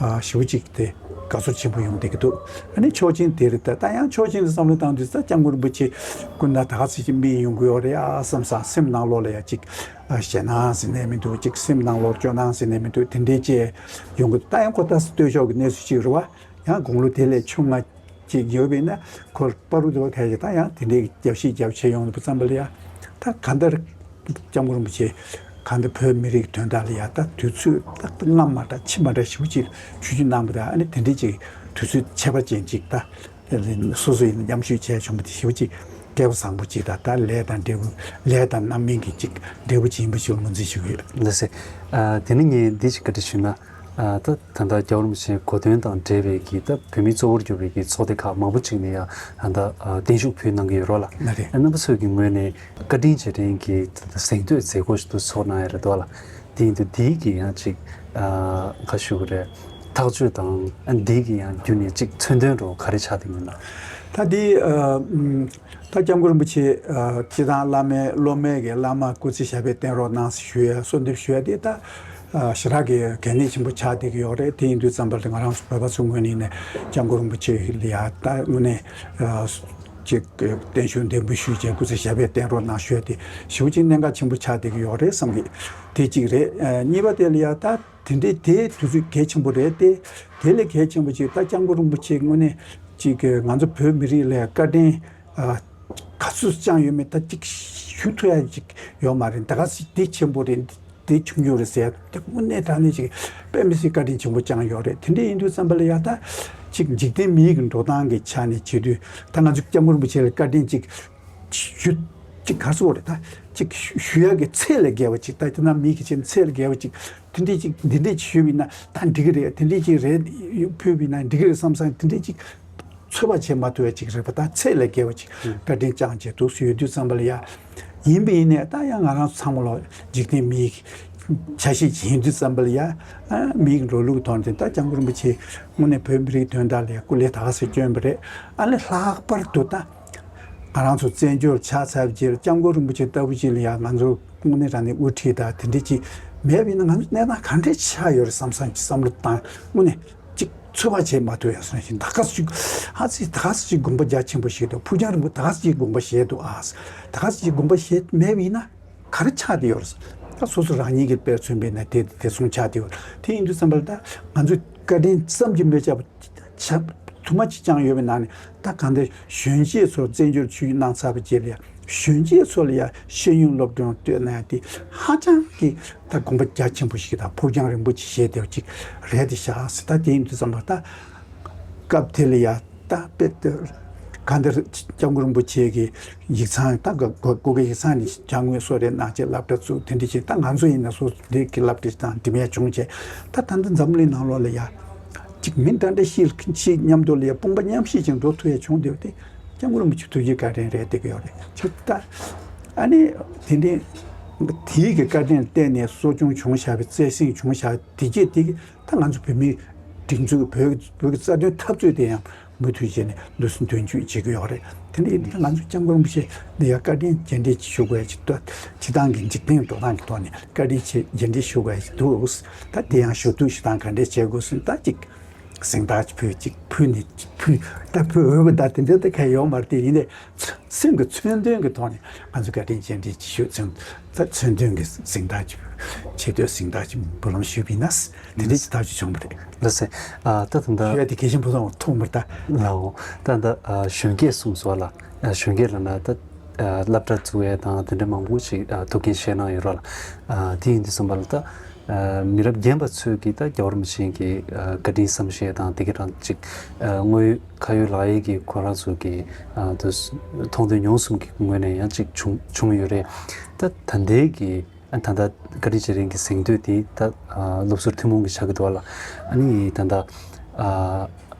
ཞེ་པོ་ཅིག་དེ་དགའ་ཚོར་ཆེན་པོ་ཡོང་བསྡད་ཀྱི་འདུག་ཨ་ནི་ཆོག་མཆན་དེ་རེད། ད་ད་ཡང་ཆོག་མཆན་དུ་བསམ་བློ་བཏང་དུས་ད་སྐྱབས་མགོན་རིན་པོ་ཆེ་སྐུ་ན་ད་ག་ཚོད་ཅིག་སྨིན་ཡོང་གི་ཡོད་རེད་ཨ་བསམ་བསམ་སེམས་ནང་ལོགས་ལ་ཡང་ཅིག་ཞེད་སྣང་ཟེར་ནས་མི་འདུག་ཅིག་སེམས་ནང་ལོགས་སྐྱོ་སྣང་ཟེར་ནས་མི་འདུག་དེ་འདྲའི་ཅིག་ཡོང་གི་འདུག་ད་ཡང་ཁོ་ད་ལྟོས་ཤོག་གི་གནས་ཚུལ་ཅིག་རེད་བ། ཡང་དགུང་ལོ་དེ་ལས་ཆུང་ང་ཅིག་ཡོད་པས་ན་ཁོ་པ་རུ་དེ་བ་ཁ་ཡི་ད་ཡང་དེ་འདྲའི་རྒྱབ་བཤིག་རྒྱབ་ཆེ་ཡོང་དུས་ཙམ་པ་ལ་ཡ་ད་ག་འདར་སྐྱབས་མགོན་རིན་པོ་ཆེ་ག་འདི་བོད་མི་རིགས་དོན་དག་ལ་ཡ་ད་དུས་ཚོད་ཏག་ཏག་སྔ་མ་འདྲ་ཕྱི་མ་འདྲ་ཞེ་པོ་ཅིག་ཆུ་ཆུ་གནང་བ་དང་ཨ་ནི་དེ་འདྲའི་ཅིག་དུས་ཚོད་ཁྱད་པར་ཅན་ཅིག་ད་སོ་སོ་ཡིན་ན་མཉམ་ཞུགས་བྱས་བྱུང་བ་དེ་ཞེ་པོ་ཅིག་སྐལ་བ་བཟང་པོ་ཅིག་དང་ད་ལས་དང་འབྲས་བུ་ལས་དང་རྣམ་སྨིན་གྱི་ཅིག་འབྲས་བུ་ཅིག་ཡིན་པ་ཞིག་ལ་ངོས་འཛིན་ཞུ་གི་ཡོད། ལགས་སེ། ཨ་དེ་ནི་ངས་འདི་ཞིག་བཀའ་འདྲི་ཞུས་ན། ཨ་ད་ད་ལྟ་རྒྱལ་བ་རིན་པོ་ཆེའི་གོ་སྟོན་དང་འབྲེལ་བའི་གི་ད་བོད་མིའི་གཙོ་བོར་གྱུར་པའི་གི་ཚོགས་སྡེ་ཁག་མང་པོ་ཅིག་ནས་ཡང་ད་ལྟ་ཨ་བརྟན་བཞུགས་ཕུལ་གནང་གི་ཡོད་རེད་ལ། ལགས་རེད། ཨ་རྣམ་པ་ཚོའི་གི་ངོས་ནས་བཀའ་དྲིན་རྗེས་དྲན་གྱི་ད་ལྟ་གཟེངས་བསྟོད་མཛད་སྒོ་ཞིག་ཏུ་ཚོགས་གནང་ཡ་རེད་འདུག་ལ། དེ་ཡིན་དུས་དེའི་གི་ཡང་ཅིག་ཨ་ག་ཞུ་གི་རེད། ཐག་གཅོད་དང་ཨ་འདི་གི་ཡང་བརྒྱུད་ནས་ཅིག་མཚོན་དོན་འདྲ་བོ་ག་རེ་ཆགས་བསྡད་ཡོད་ན། ད་འདི་ཨ་ཨམ་ད་སྐྱབས་མགོན་རིན་པོ་ཆེ་ཨ་སྤྱིར་བཏང་བླ་མའི་སློབ་མའི་གི་བླ་མ་སྐུ་ཚེ་ཞབས་པད་བརྟན་རོགས་གནང་ཞུ་ཡ་གསོལ་འདེབས་ཞུ་ཡ་དེ་ད་ཨ་ཞེ་དྲག་གི་གལ་གནད་ཆེན་པོ་ཆགས་བསྡད་ཀྱི་ཡོད་རེད། དེ་ཡིན་དུས་ཙམ་པ་ལ་ང་རང་ཚོ་བོད་པ་ཚོའི་ངོས་ནས་ནས་སྐྱབས་མགོན་རིན་པོ་ཆེ་ལ་ཡ་ད་དངོས་གནས་ཨ་ཅིག་བརྟན་བཞུགས་འདེམས་པོ་ཞུས་བྱས་སྐུ་ཚེ་ཞབས་པད་བརྟན་རོགས་གནང་ཞུ་ཡ་དེ་ཞེ་པོ་ཅིག་གནད་འགག་ཆེན་པོ་ཆགས་བསྡད་ཀྱི་ཡོད་རེད་བསམ་གི། དེ་གཅིག་རེད། ཨ་གཉིས་པ་དེ་ལ་ཡ་ད། དེ་འདྲའི་དེ་དུས་ཚོད་གལ་ཆེན་པོ་རེད་དེ། དེ་ལས་གལ་ཆེན་པོ་ཅིག་ད་སྐྱབས་མགོན་རིན་པོ་ཆེ་དངོས་གནས་ཅིག་གི་ང་ཚོ་བོད་མི་རིགས་ལ་བཀའ་དྲིན་ཨ་ག་ཚོད་བསྐྱངས་ཡོད་མེད་ད་ཅིག་ཞུ་ཐུབ་ཡ་ཅིག་ཡོད་མ་རེད། ད་ག་ཚོད་དེ་ཆེན་པོ་རེད་དེ་ཆུང་ཆུང་རེད་ཟེར་ཡ་དེ་དངོས་གནས་དྲང་གནས་ཅིག་དཔེ་མི་སྲིད་བཀའ་དྲིན་ཆེན་པོ་བསྐྱངས་ཡོད་རེད། དེ་འདྲ་ཡིན་དུས་ཙམ་པ་ལ་ཡ་ད་ཅིག་འཇིག་རྟེན་མིའི་གི་འགྲོ་སྟངས་ཀྱི་ཆ་ནས་བྱེད་དུས་ད་ང་ཚོ་སྐྱབས་མགོན་རིན་པོ་ཆེ་ལ་བཀའ་དྲིན་ཅིག་ཞུ་ཅིག་ག་རེ་ཟེར་དགོས་རེད། ད་ཅིག་ཞུ་ཞུ་ཡག་གི་ཚད་ལས་བརྒལ་བ་ཅིག་ད་དེ་ན་མི་གི་ཆེད་ཚད་ལས་བརྒལ་བ་ཅིག་དེ་འདྲས་ཅིག་འདི་འདྲས་ཅིག་ཞུས་པ་ཡིན་ན་ད་འགྲིག་གི་རེད། དེ་འདྲས་ཅིག་རེད་ཕུལ་བ་ཡིན་ན་འགྲིག་གི་རེད་བསམ་བསམ་དེ་འདྲས་ཅིག་ཚོད་དཔག་བྱེད་མ་ཐུབ་པ་ཅིག་རེད་པ། ད་ཚད་ལས་བརྒལ་བ་ཅིག་བཀའ་དྲིན་བསྐྱངས་བྱས་འདུག་སེ་ཡོད་དུས་ཙམ་པ་ལ་ཡ་ཡིན་པ་ཡིན་ནས་ད་ཡང་ང་རང་ཚོ་ཚང་མ་ལོ་འཇིག་རྟེན་མིའི་ཆ་ཤས་ཅིག་ཡིན་དུས་ཙམ་པ་ལ་ཡ་མིའི་འགྲོ་ལུགས་ཐོག་ནས་ད་སྐྱབས་མགོན་རིན་པོ་ཆེ་དངོས་གནས་བོད་མི་རིགས་དོན་དག་ལ་ཡ་སྐུ་ལས་ད་ག་ཟེ་བསྐྱོན་པ་རེད། ཨ་ནི་ལྷག་པར་དུ་ད། ང་རང་ཚོ་བཙན་བྱོལ་ཆགས་ཚར་རྗེས་སྐྱབས་མགོན་རིན་པོ་ཆེ་ལྟ་བུ་ཅིག་ལ་ཡང་ང་ཚོ་དངོས་གནས་དྲང་གནས་དབུ་ཁྲིད་དང་དེ་འདྲ་ཅིག་མེད་པ་ཡིན་ན་ང་ཚོ་གནས་སྟངས་ག་འདྲས་ཆགས་ཡོད་རེད་བསམ་བསམ་གྱི་བསམ་བློ་བཏང་དངོས་གནས་ཅིག་ཚོད་དཔག་བྱེད་མ་ཐུབ་ཡ་སོང་ཞིང་ད་ག་ཟེ་ཅིག་ཧ་ཙི་ད་ག་ཟེ་ཅིག་དགོངས་པ་རྒྱ་ཆེན་པོ་བཞེས་འདུག་ཕུགས་རྒྱང་རིང་པོ་ད་ག་ཟེ་ཅིག་དགོངས་པ་བཞེས་འདུག་ཨ། ད་ག་ཟེ་ཅིག་དགོངས་པ་བཞེས་མེད་པ་ཡིན་ན་ག་རེ་ཆགས་བསྡད་ཡོད་རེད། ད་སོ་སོ་རང་ཉིད་ཀྱི་དཔེར་མཚོན་པས་ན་དེ་དེ་སོང་ཆགས་བསྡད་ཡོད་རེད། དེ་ཡིན་དུས་ཙམ་པ་ལ་ད་ང་ཚོས་བཀའ་དྲིན་བསམ་གྱིས་མི་ཁྱབ་པ་ཆགས། དུ་མ་ཅིག་བསྐྱངས་ཡོད་པའི་ནང་ནས། ད་གང་ལྟར་གཞོན་སྐྱེས་ཚོར་བཙན་བྱོལ་ཆོས་བརྒྱུད་གནང་ཚར་བའི་རྗེས་ལ་ཡང་། གཞོན་སྐྱེས་ཚོ་ལ་ཡང་ཤེས་ཡོན་སློབ་སྦྱོང་སྤྲོད་ན་ཡང་དེ་ཧ་ཅང་གི་ད་དགོངས་པ་རྒྱ་ཆེན་པོ་ཞིག་དང་ཕུགས་རྒྱང་རིང་པོ་ཅིག་བཞེས་བསྡད་པ་ཅིག་རེད་དེ་ཤག་ཟེར། ད་དེ་ཡིན་དུས་ཙམ་པ་ད་སྐབས་དེ་ལ་ཡང་ད་དཔེ་ད་གང་ལྟར་སྐྱབས་མགོན་རིན་པོ་ཆེ་གི་ཡིག་ཚང་ད་ག་ག་ག་གི་ཡིག་ཚང་ནས་ཅ་དངོས་གསོལ་རས་གནང་བྱས་སློབ་གྲྭ་བཙུགས། དེ་འདྲ་བྱས། ད་ང་ཚོ་ཡིན་ན་སོ་སོ་འདི་གི་སློབ་གྲྭ་དང་འགྲིམ་ཡ་བྱུང་བྱས། ད་ད་ལྟ་འཛམ་གླིང་ནང་ལོགས་ལ་ཡ་ཅིག་མི་འདྲ་འདྲ་ཞིག་ཞིག་མཉམ་དུ་ལ་ཡ་དཔུང་པ་མཉམ་གཤིབ་ཅིག་འགྲོ་ཐུབ་ཡ་བྱུང་བསྡད་པ་དེ་སྐྱབས་མགོན་རིན་པོ་ཆེ་ཐུགས་རྗེ་བཀའ་དྲིན་རེད་བསྡད་ཀྱི་ཡོད་རེད། ཅིག་ད་ཨ་ནི་དེ་འདྲའི་དེའི་གི་བཀའ་དྲིན་བརྟེན་ནས་གསོ་སྐྱོང་བྱུང་བཞག་པའི་བརྩེ་སེམས་བྱུང་བཞག་དེ་རྗེས་དེ་གི་ད་ང་ཚོ་བོད་མིའི་སྒྲིག་འཛུགས། བོད་བོད་ཀྱི་རྩ་དོན་འཐབ་རྩོད་དེ་ཡང་མུ་མཐུད་བྱས་ནས་ལུས་སེམས་དོན་གཅིག་བྱེད་ཀྱི་ཡོད་རེད། དེ་འདྲ་ཡིན་དུས་ང་ཚོ་སྐྱབས་མགོན་རིན་པོ་ཆེ་འདི་ཡང་བཀའ་དྲིན་རྗེས་དྲན་ཞུ་དགོས་ཡ་ཅིག་འདུག་སྤྱིར་བཏང་གི་འཇིག་རྟེན་འགྲོ་སྟངས་ཀྱི་ཐོག་ནས་བཀའ་དྲིན་ཆེ་རྗེས་དྲན་ཞུ་དགོས་ཡ་ཅིག་འདུག་ད་དེ་ཡང་ཞུ་གཏུག་ཞུ་སྟངས་ག་འདྲས་བྱེད་དགོས་ཟེར་ན། ད་ཅིག་གཟེངས་རྟགས་ཅིག་ཕུལ། ཅིག་ཕུལ་ནས་ཅིག་ཕུལ། ད་ཕུལ་འོས་པ་ད་དེ་འདྲ་ད་གང་ཡོད་མ་རེད། དེ་ཡིན་ནའི་སེམས་ཀྱི་མཚོན་དོན་གྱི་ཐོག་ནས་ང་ཚོ་བཀའ་དྲིན་རྗེས་དྲན་ཅིག་ཞུ། མཚོན་ད་མཚོན་དོན་གྱི་གཟེངས་རྟགས་ཅིག་ཕུལ། ཆེ་བསྟོད་གཟེངས་རྟགས་ཅིག་འབུལ་ལམ་ཞུས་པ་ཡིན་ན། དེ་འདྲ་ཅིག་ཐག་གཅོད་བྱུང་བ་རེད། ལགས་སེ། ཨ་ད་ད་ལྟ་ཞུ་ཡ་དེ་གལ་ཆེན་པོ་སོང་མཐོང་མི་ད། ལའོ། ད་ད་ཨ་གཞོན་སྐྱེས་གསུམ་སོགས་ལ། ཨ་གཞོན་སྐྱེས་ལ་ན་ད་ཨ་སློབ་གྲྭ་བཙུགས་ཡས་དང་དེ་འདྲ་མང་པོ་ཞིག་ཨ་ཐུགས་འགན་བཞེས་གནང་ཡོད་རེད་ལ། ཨ་དེ་ཡིན་དུས་ཙམ་པ་ལ་ད་ཨ་མི་རབས་རྒན་པ་ཚོས་ཀྱིས་ད་རྒྱལ་བ་རིན་པོ་ཆེ་གི་ཨ་བཀའ་དྲིན་བསམ་ཤེས་དང་དེ་ག་རང་ཅིག་ཨ་དངོས་ཡོད་ཁ་ཡོད་ལག་ཡོད་ཀྱི་ཁོ་རང་ཚོ་གི་ཨ་དུ་མཐོང་ཐོས་མྱོང་གསུམ་གྱི་ངོས་ནས་ཡང་ཅིག་བྱུང་བྱུང་ཡོད་རེད། ད་ད་ལྟའི་གི་ཨ་ད་ལྟ་བཀའ་དྲིན་རྗེས་དྲན་གྱི་གཟེངས་བསྟོད་དེ་ད་ཨ་སློབ་ཟུར་ཐུན་མོང་གི་ཆགས་ཀྱི་འདུག་ལ། ཨ་ནི་ད་ལྟ་ཨ་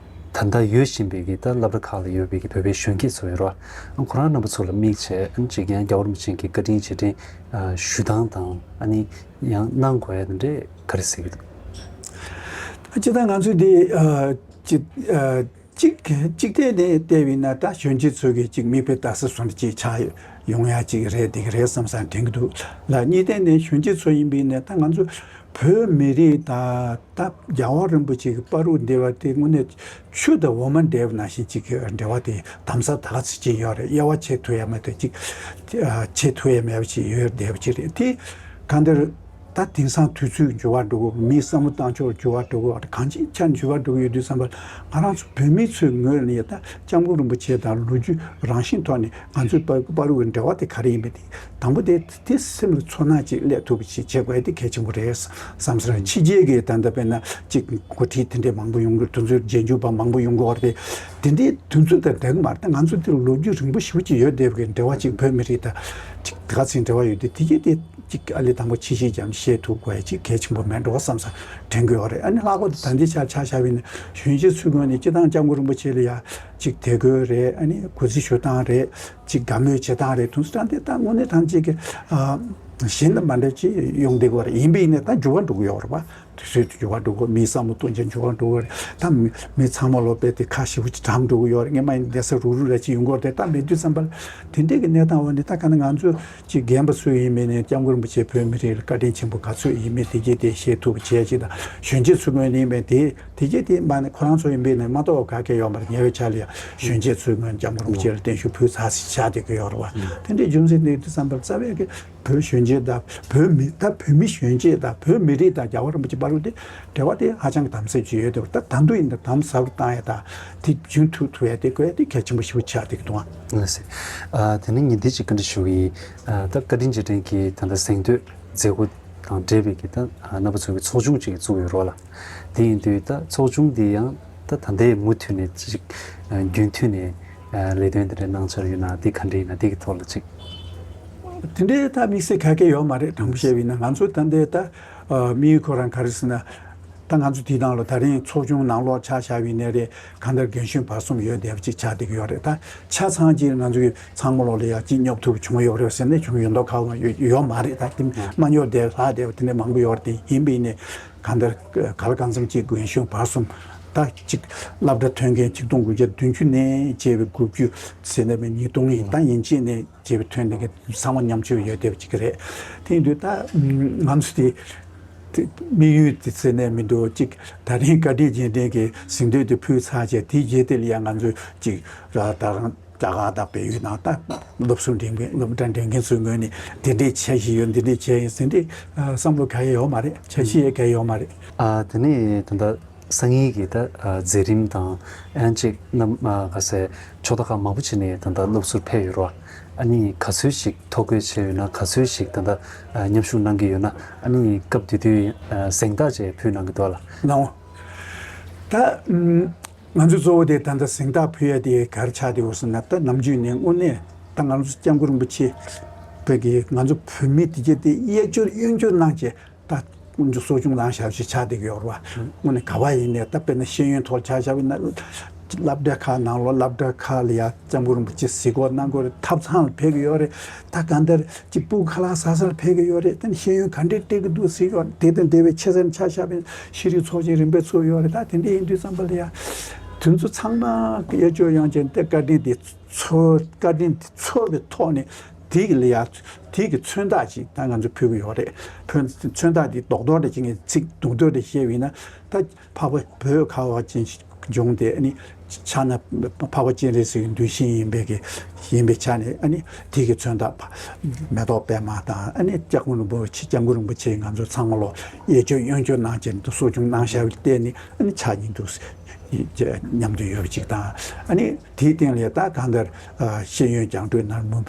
ད་ལྟ་ཡོད་བཞིན་པའི་གི་ད་སློབ་གྲྭ་ཁག་ལ་ཡོད་པའི་གི་བོད་པའི་གཞོན་སྐྱེས་ཚོ་ཡོད་རེད་བ། ཨ་ཁོ་རང་རྣམ་པ་ཚོ་ལ་དམིགས་བྱས། ཨ་ཅིག་ཡང་རྒྱལ་བ་རིན་པོ་ཆེ་གི་བཀའ་དྲིན་རྗེས་དྲན་ཨ་ཞུ་སྟངས་དང་། ཨ་ནི་ཡང་གནང་དགོས་ཡ་དེ་འདྲས་ག་རེ་ཟེར་གི་འདུག་སྤྱིར་བཏང་ང་ཚོས་འདི་ཨ་ཅིག་ཨ་གཅིག་གཅིག་ཐད་ནས་བལྟས་པ་ཡིན་ན། ད་གཞོན་སྐྱེས་ཚོ་གི་ཅིག་མིག་དཔེ་ལྟ་ས་བཟོ་འདྲ་ཅིག་ཆགས་ཡོང་ཡ་ཅིག་རེད། འདི་ག་རེད་བསམ་བསམ་དྲན་གྱི་འདུག་ལ། གཉིས་ཐད་ནས་གཞོན་སྐྱེས་ཚོ་ཡིན་པ་ཡིན་ན། ད་ང་ཚོ་བོད་མི་རིགས་དང་ད་རྒྱལ་བ་རིན་པོ་ཆེ་གི་བར་དུ་འབྲེལ་བ་དེ་དངོས་གནས་ཆུ་དང་འོ་མ་འདྲ་བ་ནང་བཞིན་ཅིག་གི་འབྲེལ་བ་དེ་དམ་ཟབ་ད་ག་ཚོད་ཅིག་ཡོད་རེད། དབྱེ་བ་ཕྱེ་ཐུབ་ཡ་མེད་དུ་ཅིག་ཕྱེ་ཐུབ་ཡ་མེད་པ་ཅིག་ཡོད་བསྡད་པ་ཅིག་རེད། དེ་གང་ལྟར། ད་དེང་སང་དུས་ཚོད་འགྱུར་བ་འགྲོ་གི། མིའི་བསམ་བློ་བཏང་ཕྱོགས་འགྱུར་བ་འགྲོ་གི། གང་ཅིའི་ཆ་འགྱུར་བ་འགྲོ་གི་ཡོད་དུས་ཙམ་པ་ལ། ང་རང་ཚོ་བོད་མི་ཚོའི་ངོས་ནས་ད་སྐྱབས་མགོན་རིན་པོ་ཆེ་དང་ལོ་རྒྱུས་རང་བཞིན་ཐོག་ནས་ང་ཚོའི་བར་བར་དུ་གི་འབྲེལ་བ་དེ་ག་རེ་ཡིན་པ་དེ། དང་པོ་དེ་དེ་སེམས་ལ་ཚོར་སྣང་ཅིག་སླེབས་ཐུབ་པ་ཞིག་བྱེད་དགོས་ཡ་དེ་གལ་ཆེན་པོ་རེད་བསམ་ས་རེད། ཕྱི་རྒྱལ་གྱི་ད་ལྟ་དཔེར་ན་ཅིག་འགོ་ཁྲིད་དེ་འདྲས་མང་པོ་ཡོང་གི། དེ་ཚོའི་རྗེས་འཇུག་པ་མང་པོ་ཡོང་གི་ཡོད་རེད། དེ་འདྲའི་དུས་ཚོད་དང་འདྲ་གི་མ་རེད། ད་ང་ཚོ་འདིར་ལོ་རྒྱུས་རིང་པོ་ཞེ་པོ་ཅིག་ཡོད་བསྡད་པའི་འབྲེལ་བ་ཅིག་བོད་མི་རིགས་དང་ཅིག་དེ་ག་ཚོད་འབྲེལ་བ་ཡོད་དེ། དེ་གྱིས་དེ། གཅིག་ཨ་ལས་དང་པོ་ཆེ་ཤོས་ཀྱང་བཤད་ཐུབ་དགོས་ཡ་གཅིག་གལ་ཆེན་པོ་མེད་འགྲོ་བསམ་ས་དྲན་གྱི་ཡོད་རེད། ཨ་ནི་ལྷག་པར་དུ་ད་ལྟའི་ཆར་ཆ་བཞག་པ་ཡིན་ན་གཞོན་སྐྱེས་ཚོའི་ངོས་ནས་སྤྱིར་བཏང་སྐྱབས་མགོན་རིན་པོ་ཆེ་ལ་ཡ་གཅིག་དད་གུས་རེད། ཨ་ནི་གུས་བརྩི་ཞུ་སྟངས་རེད། གཅིག་དགའ་མོས་བྱེད་སྟངས་རེད། དུང་སོ་ད་ལྟའི་ད་དངོས་གནས་ཐམས་ཅད་ཀྱི་ཨ་གཞན་དང་མ་འདྲ་ཅིག་ཡོང་བསྡད་ཀྱི་ཡོད་རེད། ཡིན་པ་ཡིན་ནའི་ད་འགྱུར་བ་འགྲོ་གི་ཡོད་རེད་པ། དུས་ཚོད་དུ་འགྱུར་བ་འགྲོ་གི། མིའི་བསམ་བློ་གཏོང་བྱེད་འགྱུར་བ་འགྲོ་གི་རེད། ད་མི་མི་ཚང་མ་ལོ་དཔེ་དེ་ཁ་ཞེ་པོ་ཅིག་གྲང་འགྲོ་གི་ཡོད་རེད། སྔོན་མ་ཡིན་ན་བསྡད་ས་རུག་རུག་ར་ཅིག་ཡོང་གི་ཡོད་རེད། ད་མེད་དུས་ཙམ་པ་ལ་དེ་འདྲས་ཀྱི་གནས་སྟངས་འོག་ནས་ད་ག་ནི་ང་ཚོ་ཅིག་རྒན་པ་ཚོ་ཡིན་མིན་ནས་སྐྱབས་མགོན་རིན་པོ་ཆེ་བོད་མི་རིགས་ལ་བཀའ་དྲིན་ཆེན་པོ་ག་ཚོད་ཡིན་མིན་དེ་གྱད་དེ་ཤེས་ཐུབ་པ་བྱས་ཅིག་དང་། གཞོན་སྐྱེས་ཚོ་ངོས་ནས་ཡིན་པས་དེ་དེ་གྱད་དེ་མ་ནས་ཁོ་རང་ཚོ་ཡིན་པས་ནས་མ་གཏོགས་ག་གེ་ཡོད་མ་རེད། ཉེ་བའི་ཆར་ལ་ཡང་གཞོན་སྐྱེས་ཚོའི་ངོས་ནས་སྐྱབས་མགོན་རིན་པོ་ཆེ་ལ་བརྟན་བཞུགས་ཕུལ་ཚར་ཟིན་བྱ་དེ་གི་ཡོད་རེད་བ། དེ་འདྲའི་རྒྱུ་མཚན་དེ་དུས་ཙམ་པ་ལ་རྩ་བའི་གི་བོད་གཞོན་སྐྱེས་དང་བོད་མི་ད་བོད་མི་གཞོན་སྐྱེས་དང་བོད་མི་རིགས་དང་རྒྱལ་བ་རིན་པོ་ཆེ་བར་དུ་དེ་འབྲེལ་བ་དེ་ཧ་ཅང་གི་དམ་ཟབ་ཅིག་ཡོད་དེ། ད་ད་དུང་ཡིན་ན་དམ་ཟབ་ཏུ་བཏང་ཡ་དང་དེ་རྒྱུན་མཐུད་ཐུབ་ཡ་དེ་དགོས་ཡ་དེ་གལ་ཆེན་པོ་ཞིག་ཆགས་བསྡད་ཀྱི་འདུག་ཨང་། ལགས་སེ། ཨ་དེ་ནས་ངས་འདི་ཅིག་བཀའ་འདྲི་ཞུ་གི་ཡིན། ཨ་ད་བཀའ་དྲིན་རྗེས་དྲན་གྱི་ད་ལྟ་གཟེངས་བསྟོད་མཛད་སྒོ་དང་འབྲེལ་བའི་གི་ད་ཨ་རྣམ་པ་ཚོ་གི་ཚོགས་ཆུང་ཅིག་བཙུགས་ཡོད་རེད་བ་ལ། དེ་ཡིན་དུས་ད་ཚོགས་ཆུང་འདི་ཡང་ད་ད་ལྟའི་མུ་མཐུད་ནས་ཅིག་ཨ་རྒྱུན་མཐུད་ནས་ཨ་ལས་དོན་དེ་འདྲ་གནང་འཆར་ཡོད་ན། དེ་ག་འདྲ་ཡིན་ན་དེ་གི་ཐོག་ལ་ཅིག་དེ་འདྲའི་ད་དམིགས་བསལ་ག་གེ་ཡོད་མ་རེད། དྲང་པོ་བཤད་པ་ཡིན་ན་ང་ཚོ་ད་ལྟའི་ད་ཨ་དམིགས་ཡུལ་ཁོ་རང་ག་རེ་ཟེར་ན། ད་ང་ཚོ་དེའི་ནང་ལ་ད་རིང་ཚོགས་ཆུང་ནང་ལོགས་ཆ་བཞག་པ་ཡིན་ནའི་རེད། གང་ལྟར་རྒན་གཞོན་བར་གསུམ་ཡོད་བསྡད་པ་ཅིག་ཆགས་བསྡད་ཀྱི་ཡོད་རེད། ད་ཆ་ཚང་ཅིག་ང་ཚོ་གི་ཚང་མ་ལོག་ལ་ཡ་གཅིག་སྙོབ་ཐུབ་བྱུང་ཡོད་རེད་ཟེར་ནས་བྱུང་ཡོད་མདོག་ཁ་པོ་ཡོད་ཡོད་མ་རེད། ད་དེ་མ་སྙོབ་བསྡད་ལྷག་བསྡད་པ་དེ་འདྲ་མང་པོ་ཡོད་རེད། དེ་ཡིན་པ་ཡིན་ནའི་གང་ལྟར་ག་ལ་གང་འཚམ་ཅིག་རྒན་གཞོན་བར་གསུམ། ད་ཅིག་སློབ་གྲྭ་ཐོན་མཁན་ཆིག་སྟོང་དགུ་བརྒྱ་བདུན་ཅུ་ནས་བྱས་པའི་དགུ་བཅུ་ཟེར་ནས་མི་ཉིས་སྟོང་ཡིན། ད་ཡིན་གཅིག་ནས་བྱས་པའི་ཐོན་ནས་ཚང་མ་མཉམ་སྤྱོད་ཡོད་བསྡད་པ་ཅིག་རེད། དེ་ཡིན་དུས་ད་ང་ཚོ་དེ་དེ་དམིགས་ཡུལ་དེ་ཟེར་ནས་མི་འདུག་ཅིག་ད་རིང་བཀའ་དྲིན་རྗེས་དྲན་གྱི་གཟེངས་བསྟོད་དེ་ཕུལ་ཚར་རྗེས་དེའི་རྗེས་དེ་ལ་ཡང་ང་ཚོས་ཅིག་ར་ད་རང་རྒྱ་གར་དང་བལ་ཡུལ་ནང་ད་སློབ་གསོ་འགྲིམ་མཁན་སློབ་གྲྭ་འགྲིམ་མཁན་ཚོའི་ངོས་ནས་དེ་འདྲས་བྱས་བཞིན་ཡོད། འདི་འདྲས་བྱས་ཡིན་ཟེར་འདི་བསམ་བློ་ག་ཡེ་ཡོད་མ་རེད། འཆར་གཞི་ཡེ་ག་ཡེ་ཡོད་མ་རེད། ཨ་དེ་ནས་ད་ལྟ་ སང་ཉིན་གྱི་ད་ཨ་མཛད་རིམ་དང་ཨན་ཅིག་རྣམ་ཨ་ག་ཟེ་ཕྱོགས་མཐའ་ཁག་མང་པོ་ཅིག་ནས་ད་ལྟ་སློབ་ཟུར་ཕེབས་ཡོད་རེད་བ། ཨ་ནི་ག་ཚོད་ཞིག་ཐོ་འགོད་བྱས་ཡོད་ན། ག་ཚོད་ཞིག་ད་ལྟ་ཨ་མཉམ་ཞུགས་གནང་གི་ཡོད་ན། ཨ་ནི་སྐབས་དེ་དུས་ཨ་གཟེངས་རྟགས་ཅིག་ཕུལ་གནང་གི་འདུག་ལ། ལགས་འོང་། ད་ཨམ་ང་ཚོ་གཙོ་བོ་དེ་ད་ལྟ་གཟེངས་རྟགས་ཕུལ་ཡ་དེ་ག་རེ་ཆགས་བསྡད་ཡོད་ཟེར་ན། ད་ནམ་རྒྱུན་ནས་དངོས་གནས་ད་ང་ཚོ་སྐྱབས་མགོན་རིན་པོ་ཆེ་བོད་ཀྱི་ང་ཚོ་བོད་མི་དེ་གྱད་དེ་གཡས་བསྐྱོད་གཡོན་བསྐྱོད་གནང་བྱས། ད་གསོ་སྐྱོང་གནང་བཞག་ཅིག་ཆགས་བསྡད་ཀྱི་ཡོད་རེད་བ། དངོས་གནས་ག་བ་ཡིན་ནའི་ད་དཔེར་ན་ཤེས་ཡོན་ཐོག་ཆ་བཞག་པ་ཡིན་ན། སློབ་གྲྭ་ཁག་ནང་ལོགས་སློབ་གྲྭ་ཁག་ལ་ཡ་སྐྱབས་མགོན་རིན་པོ་ཆེ་གཟིགས་སྐོར་གནང་དགོས་རེད། ཐབ་ཚང་ལ་ཕེབས་ཀྱི་ཡོད་རེད། ད་གང་ལྟར་ཅིག་སྤུ་གུ་ཁ་ལག་ཟ་ས་ལ་ཕེབས་ཀྱི་ཡོད་རེད། ད་ནི་ཤེས་ཡོན་ག་འདྲས་སྤྲད་ཀྱི་འདུག་གཟིགས་ཡོད་རེད། དེ་དང་འབྲེལ་བའི་ཆེད་གཟིགས་ཆ་བཞག་པ་ཡིན་ན་ཤེས་རིག་ཚོགས་ཆེན་རིམ་པས་ཚུགས་ཡོད་རེད། ད་དེ་འདྲས་ཡིན་དུས་ཙམ་པ་ལ་ཡ་དེ་ཚོ་ཚང་མ་གཡས་བསྐྱོད་གཡོན་བསྐྱོད་ད་བཀའ་དྲིན་དེ་ཚོར། བཀའ་དྲིན་དེ་ཚོར་བའི་ཐོག་ནས་དེ་གི་ལ་ཡ་དེ་གི་མཚོན་རྟགས་ཅིག་ད་ང་ཚོ་ཕུལ་གྱི་ཡོད་རེད། ཕུལ་མཚོན་རྟགས་དེ་རྡོག་རྡོག་རེ་ཅིག་ངས་ཚིག་རྡོག་རྡོག་རེ་བཤད་པ་ཡིན་ན། ད་འཕགས་པ་བོད་ཁ་བ་ཅན་ཞིག་བྱུང་སྟེ། ཨ་ནི་ཕྱག་ན་འཕགས་པ་སྤྱན་རས་གཟིགས་ཀྱི་གདུལ་ཞིང་ཡིན་པའི་གི་ཡིན་པའི་ཆ་ནས། ཨ་ནི་དེ་གི་མཚོན་རྟགས་མེ་ཏོག་པད་མ་དང་། ཨ་ནི་སྐྱབས་མགོན་རིན་པོ་ཆེ་སྐྱབས་མགོན་རིན་པོ་ཆེ་ང་ཚོ་ཚང་མ་ལོ་གཡས་བསྐྱོད་གཡོན་བསྐྱོད་གནང་བྱས་འདུག་གསོ་སྐྱོང་གནང་བཞག་པ་བརྟེན་ནས། ཨ་ནི་ཕྱག་གཉིས་འདུག་མཉམ་དུ་ཡོད་པ་ཅིག་དང་། ཨ་ནི་དེའི་སྟེང་ལ་ད་གང་ལྟར་ཤེས་ཡོན་རྒྱང་སྤྲོད་གནང་མུ་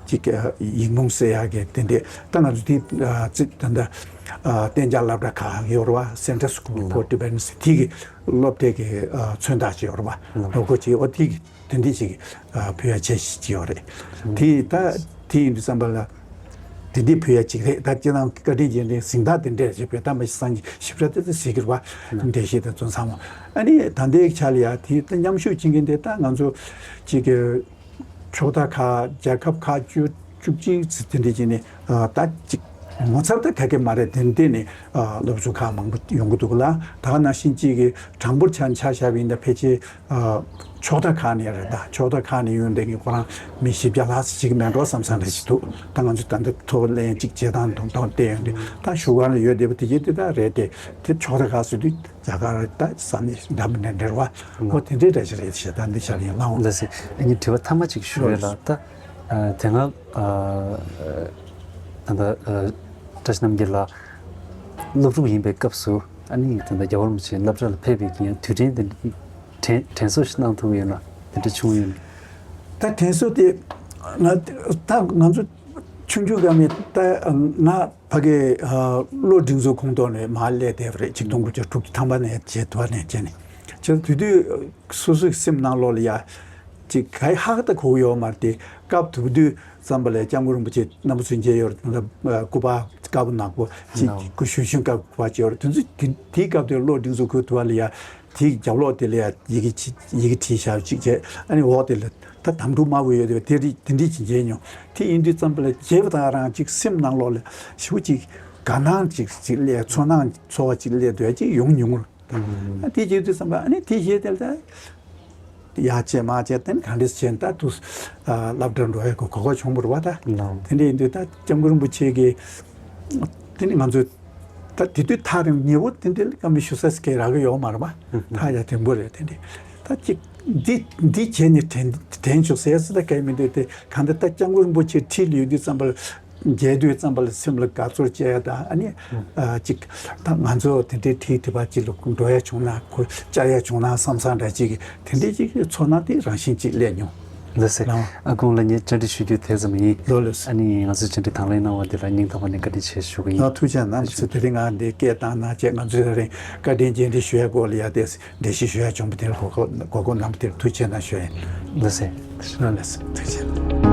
ཅིག་ཡིག་རྨོངས་སེལ་ཡག་གི་དེ་འདྲས། ད་ང་ཚོ་དེ་ཚིག་ད་ལྟ་གཏན་འཇགས་སློབ་གྲྭ་ཁག་ཡོད་རེད་བ། Centre School for Tibetans། དེ་གི་སློབ་གྲྭའི་གི་མཚོན་རྟགས་ཅིག་ཡོད་རེད་བ། ལོ་གོ་ཅིག་འོ་དེ་གི་དེ་འདྲས་ཅིག་ཕུལ་ཡ་བྱས་ཅིག་ཡོད་རེད། དེ་ད་དེ་ཡིན་དུས་ཙམ་པ་ལ་དེ་འདྲས་ཕུལ་ཡ་ཅིག་རེད། ད་སྤྱིར་བཏང་བཀའ་དྲིན་རྗེས་དྲན་གཟེངས་རྟགས་དེ་འདྲས་ཅིག་བོད་ད་མ་གཞི་སངས་རྒྱས་ཞིབ་ཕྲ་དེ་ཚོ་གཟིགས་ཀྱི་རེད་བ། འགྲེལ་བཤད་དེ་ཚོ་ཚང་མ། ཨ་ནི་ད་ལྟའི་ཆ་ལ་ཡ་དེ་ད་མཉམ་ཞུགས་བྱེད་མཁན་དེ་ད་ང་ཚོ་ཅིག་གི་ཕྱོགས་མཐའ་ཁག་རྒྱལ་ཁབ་ཁག་བཅུ་བཅུ་གཅིག་ཙམ་དེ་འདྲས་ཅིག་ནས་ད་ཅིག་ངོ་ཚབ་ད་ག་གེ་མ་རེད། དེ་འདྲས་ནས་སློབ་ཕྲུག་ཁག་མང་པོ་ཡོང་གི་འདུག་ལ། ད་ག་ནང་བཞིན་ཅིག་གི་གྲངས་འབོར་ཆ་ནས་ཆ་བཞག་པ་ཡིན་ན། ཕལ་ཆེར་ཕྱོགས་མཐའ་ཁག་ནས་རེད། ད་ཕྱོགས་མཐའ་ཁག་ནས་ཡོང་བསྡད་མཁན་ཁོ་རང་མི་བཞི་བརྒྱ་ལྷག་ཙམ་ཅིག་མེད་འགྲོ་བསམ་བསམ་རེ་ཞིག་འདུག་ད་ང་ཚོ་ད་ལྟ་ཐོག་ལེན་ཅིག་བྱེད་སྟངས་དང་དང་བལྟས་ཡོང་དུས། ད་བཞུགས་སྒར་ལ་ཡོད་བསྡད་པ་དེ་གྱད་དེ་ད་རེད་དེ། དེ་ཕྱོགས་མཐའ་ཁག་ཟེར་དུས་རྒྱ་གར་ད་ས་གནས་འདྲ་མི་འདྲ་འབྲེལ་བ་འོ་དེ་འདྲའི་འདྲ་ཞིག་རེད་ཞེས་ད་འདི་ཤར་ཡིན་ལའང་། ལགས་སེ། ཨ་ནི་དྲི་བ་མཐའ་མ་ཅིག་ཞུ་ཡས་ལ། ད་དེ་སྔ་ད་ལྟ་བཀྲ་ཤིས་རྣམ་རྒྱལ་ལགས་སློབ་ཕྲུག་ཡིན་པའི་སྐབས་སུ། ཨ་ནི་ད་ལྟ་རྒྱལ་བ་རིན་པོ་ཆེ་སློབ་གྲྭ་ལ་ཕེབས་པའི་གི་དུས་དྲན་དེ་དྲན་དྲན་གསོ་ཞིག་གནང་ཐུབ་ཡོད་ན། དེ་འདྲ་བྱུང་ཡོད་ན། ད་དྲན་གསོ་དེ་ང་ད་ང་ཚོ་ཆུང་ཆུང་སྒང་ནས་ད་ང་ཕ་གི་ཨ་བློ་སྒྲིག་འཛུགས་ཁོངས་གཏོགས་ནས་མར་སླེབས་བསྡད་པ་རེད། ཆིག་སྟོང་དགུ་བརྒྱ་དྲུག་ཅུ་ཐམ་པ་ནས་བྱས་དུས་ནས་བྱས་ནས་བྱས་དུས་དུས་སོ་སོའི་སེམས་ནང་ལོགས་ལ་ཡ་ཅིག་ག་ཧ་ད་གོ་གི་ཡོད་མ་རེད་དེ། སྐབས་དེ་དུས་ཙམ་པ་ལ་སྐྱབས་མགོན་རིན་པོ་ཆེ་རྣམ་པ་ཚོས་མཇལ་ཡོད་རེད། ད་ལྟ་སྐུ་པར་དཀར་པོ་ནག་པོ་ཅིག་ནའོ། སྐུ་ཞུ་ཞུ་སྐབས་སྐུ་པར་ཅིག་ཡོད་རེད། དེ་ཚོ་དེ་དེའི་སྐབས་དེ་བློ་སྒྲིག་འཛུགས་ཁུལ་དུ་བ་ལ་ཡ་དེའི་རྒྱབ་ལོགས་དེ་ལ་ཡ་ཡི་གེ་ཅིག་ཡི་གེ་བྲིས་བཞག་ཅིག་བྱས། ཨ་ནི་འོག་དེ་ལ་ད་དམ་ཕྲུག་དམར་པོ་ཡོད་དེ་དེ་རིགས་དེ་འདྲས་ཅིག་མཇལ་མྱོང་། དེ་ཡིན་དུས་ཙམ་པ་ལ་མཇལ་བ་དང་རང་ཅིག་སེམས་ནང་ལོགས་ལ་ཞེ་པོ་ཅིག་དགའ་སྣང་ཅིག་ཅིག་སླེབས། ཚོར་སྣང་ཚོར་བ་ཅིག་སླེབས་འདུག་ཅིག་ཡོང་མྱོང་རེད། ཨ་དེ་བྱེད་དུས་ཙམ་པ་ཨ་ནི་དེ་བྱས་དེ་ལ་ད་ཡར་བྱས་མར་བྱས་དེ་ནི་ག་འདྲས་བྱས་ནས་ད་དུ་སློབ་གྲྭར་འགྲོ་ཡག་གི་གོ་སྐབས་བྱུང་བ་རེད་བ། ད་དེ་འདྲ་ཡིན་དུས་ད་སྐྱབས་མགོན་རིན་པོ་ཆེ་གིས་དེ་ནི་ང་ཚོས་ད་དེ་དུས་ཐག་རིང་ཉེ་བོ་དེ་འདྲ་བཀའ་མོལ་ཞུ་ས་ཞིག་རག་གི་ཡོད་མ་རེད་བ། ཐག་ཡ་དྲན་པོ་རེད། དེ་འདྲ་ད་ཅིག་འདི་འདི་བྱས་ནས་དྲན་དྲན་བྱུང་ཟེར་ཟེར་ད་གའི་མི་འདུག་སྟེ། གང་ལྟར་ད་སྐྱབས་མགོན་རིན་པོ་ཆེ་འཁྲིས་ལ་ཡོད་དུས་ཙམ་པ་ལ། མཇལ་དུས་ཙམ་པ་ལ་སེམས་ལ་དགའ་ཚོར་སྐྱེ་ཡ་དང་། ཨ་ནི་ཨ་ཅིག་ད་ང་ཚོ་དེ་འདྲའི་འཁྲིས་དེ་བ་ཅིག་ལ་འགྲོ་ཡ་བྱུང་ན། ཁོ་བཅར་ཡ་བྱུང་ན་བསམ་བསམ་འདྲ་ཅིག་དེ་འདྲའི་ཅིག་ཚོར་སྣང་དེ་རང་བཞིན་ཅིག་སླེབས་མྱོང་། ལགས་སེ། ལགས། ཨ་ཁུ་ལགས་ངས་བཅར་འདྲི་ཞུ་རྒྱུ་དེ་ཙམ་ཡིན། ལགས་ལགས། ཨ་ནི་ང་ཚོའི་བཅར་འདྲི་དང་ལེན་གནང་བ་འདི་ལ་སྙིང་ཐག་པ་ནས་བཀའ་དྲིན་ཆེ་ཞུ་གི་ཡིན། ཨ་ཐུགས་རྗེ་གནང་། ཐུགས་རྗེ་གནང་། དེ་རིང་ང་འདི་སྐད་བཏང་གནང་བྱས་ང་ཚོའི་རིང་བཀའ་དྲིན་རྗེས་དྲན་ཞུ་ཡ་སྐོར་ལ་ཡ་དེ་འགྲེལ་བཤད་ཞུ་ཡ་བྱུང་བ་དེར་གོ་སྐབས་གོ་སྐབས་གནང་བ་དེར་ཐུགས་རྗེ་གནང་ཞུ་ཡ་ཡིན། ལགས་སེ། ལགས་སེ། ཐུགས་རྗེ་གནང་།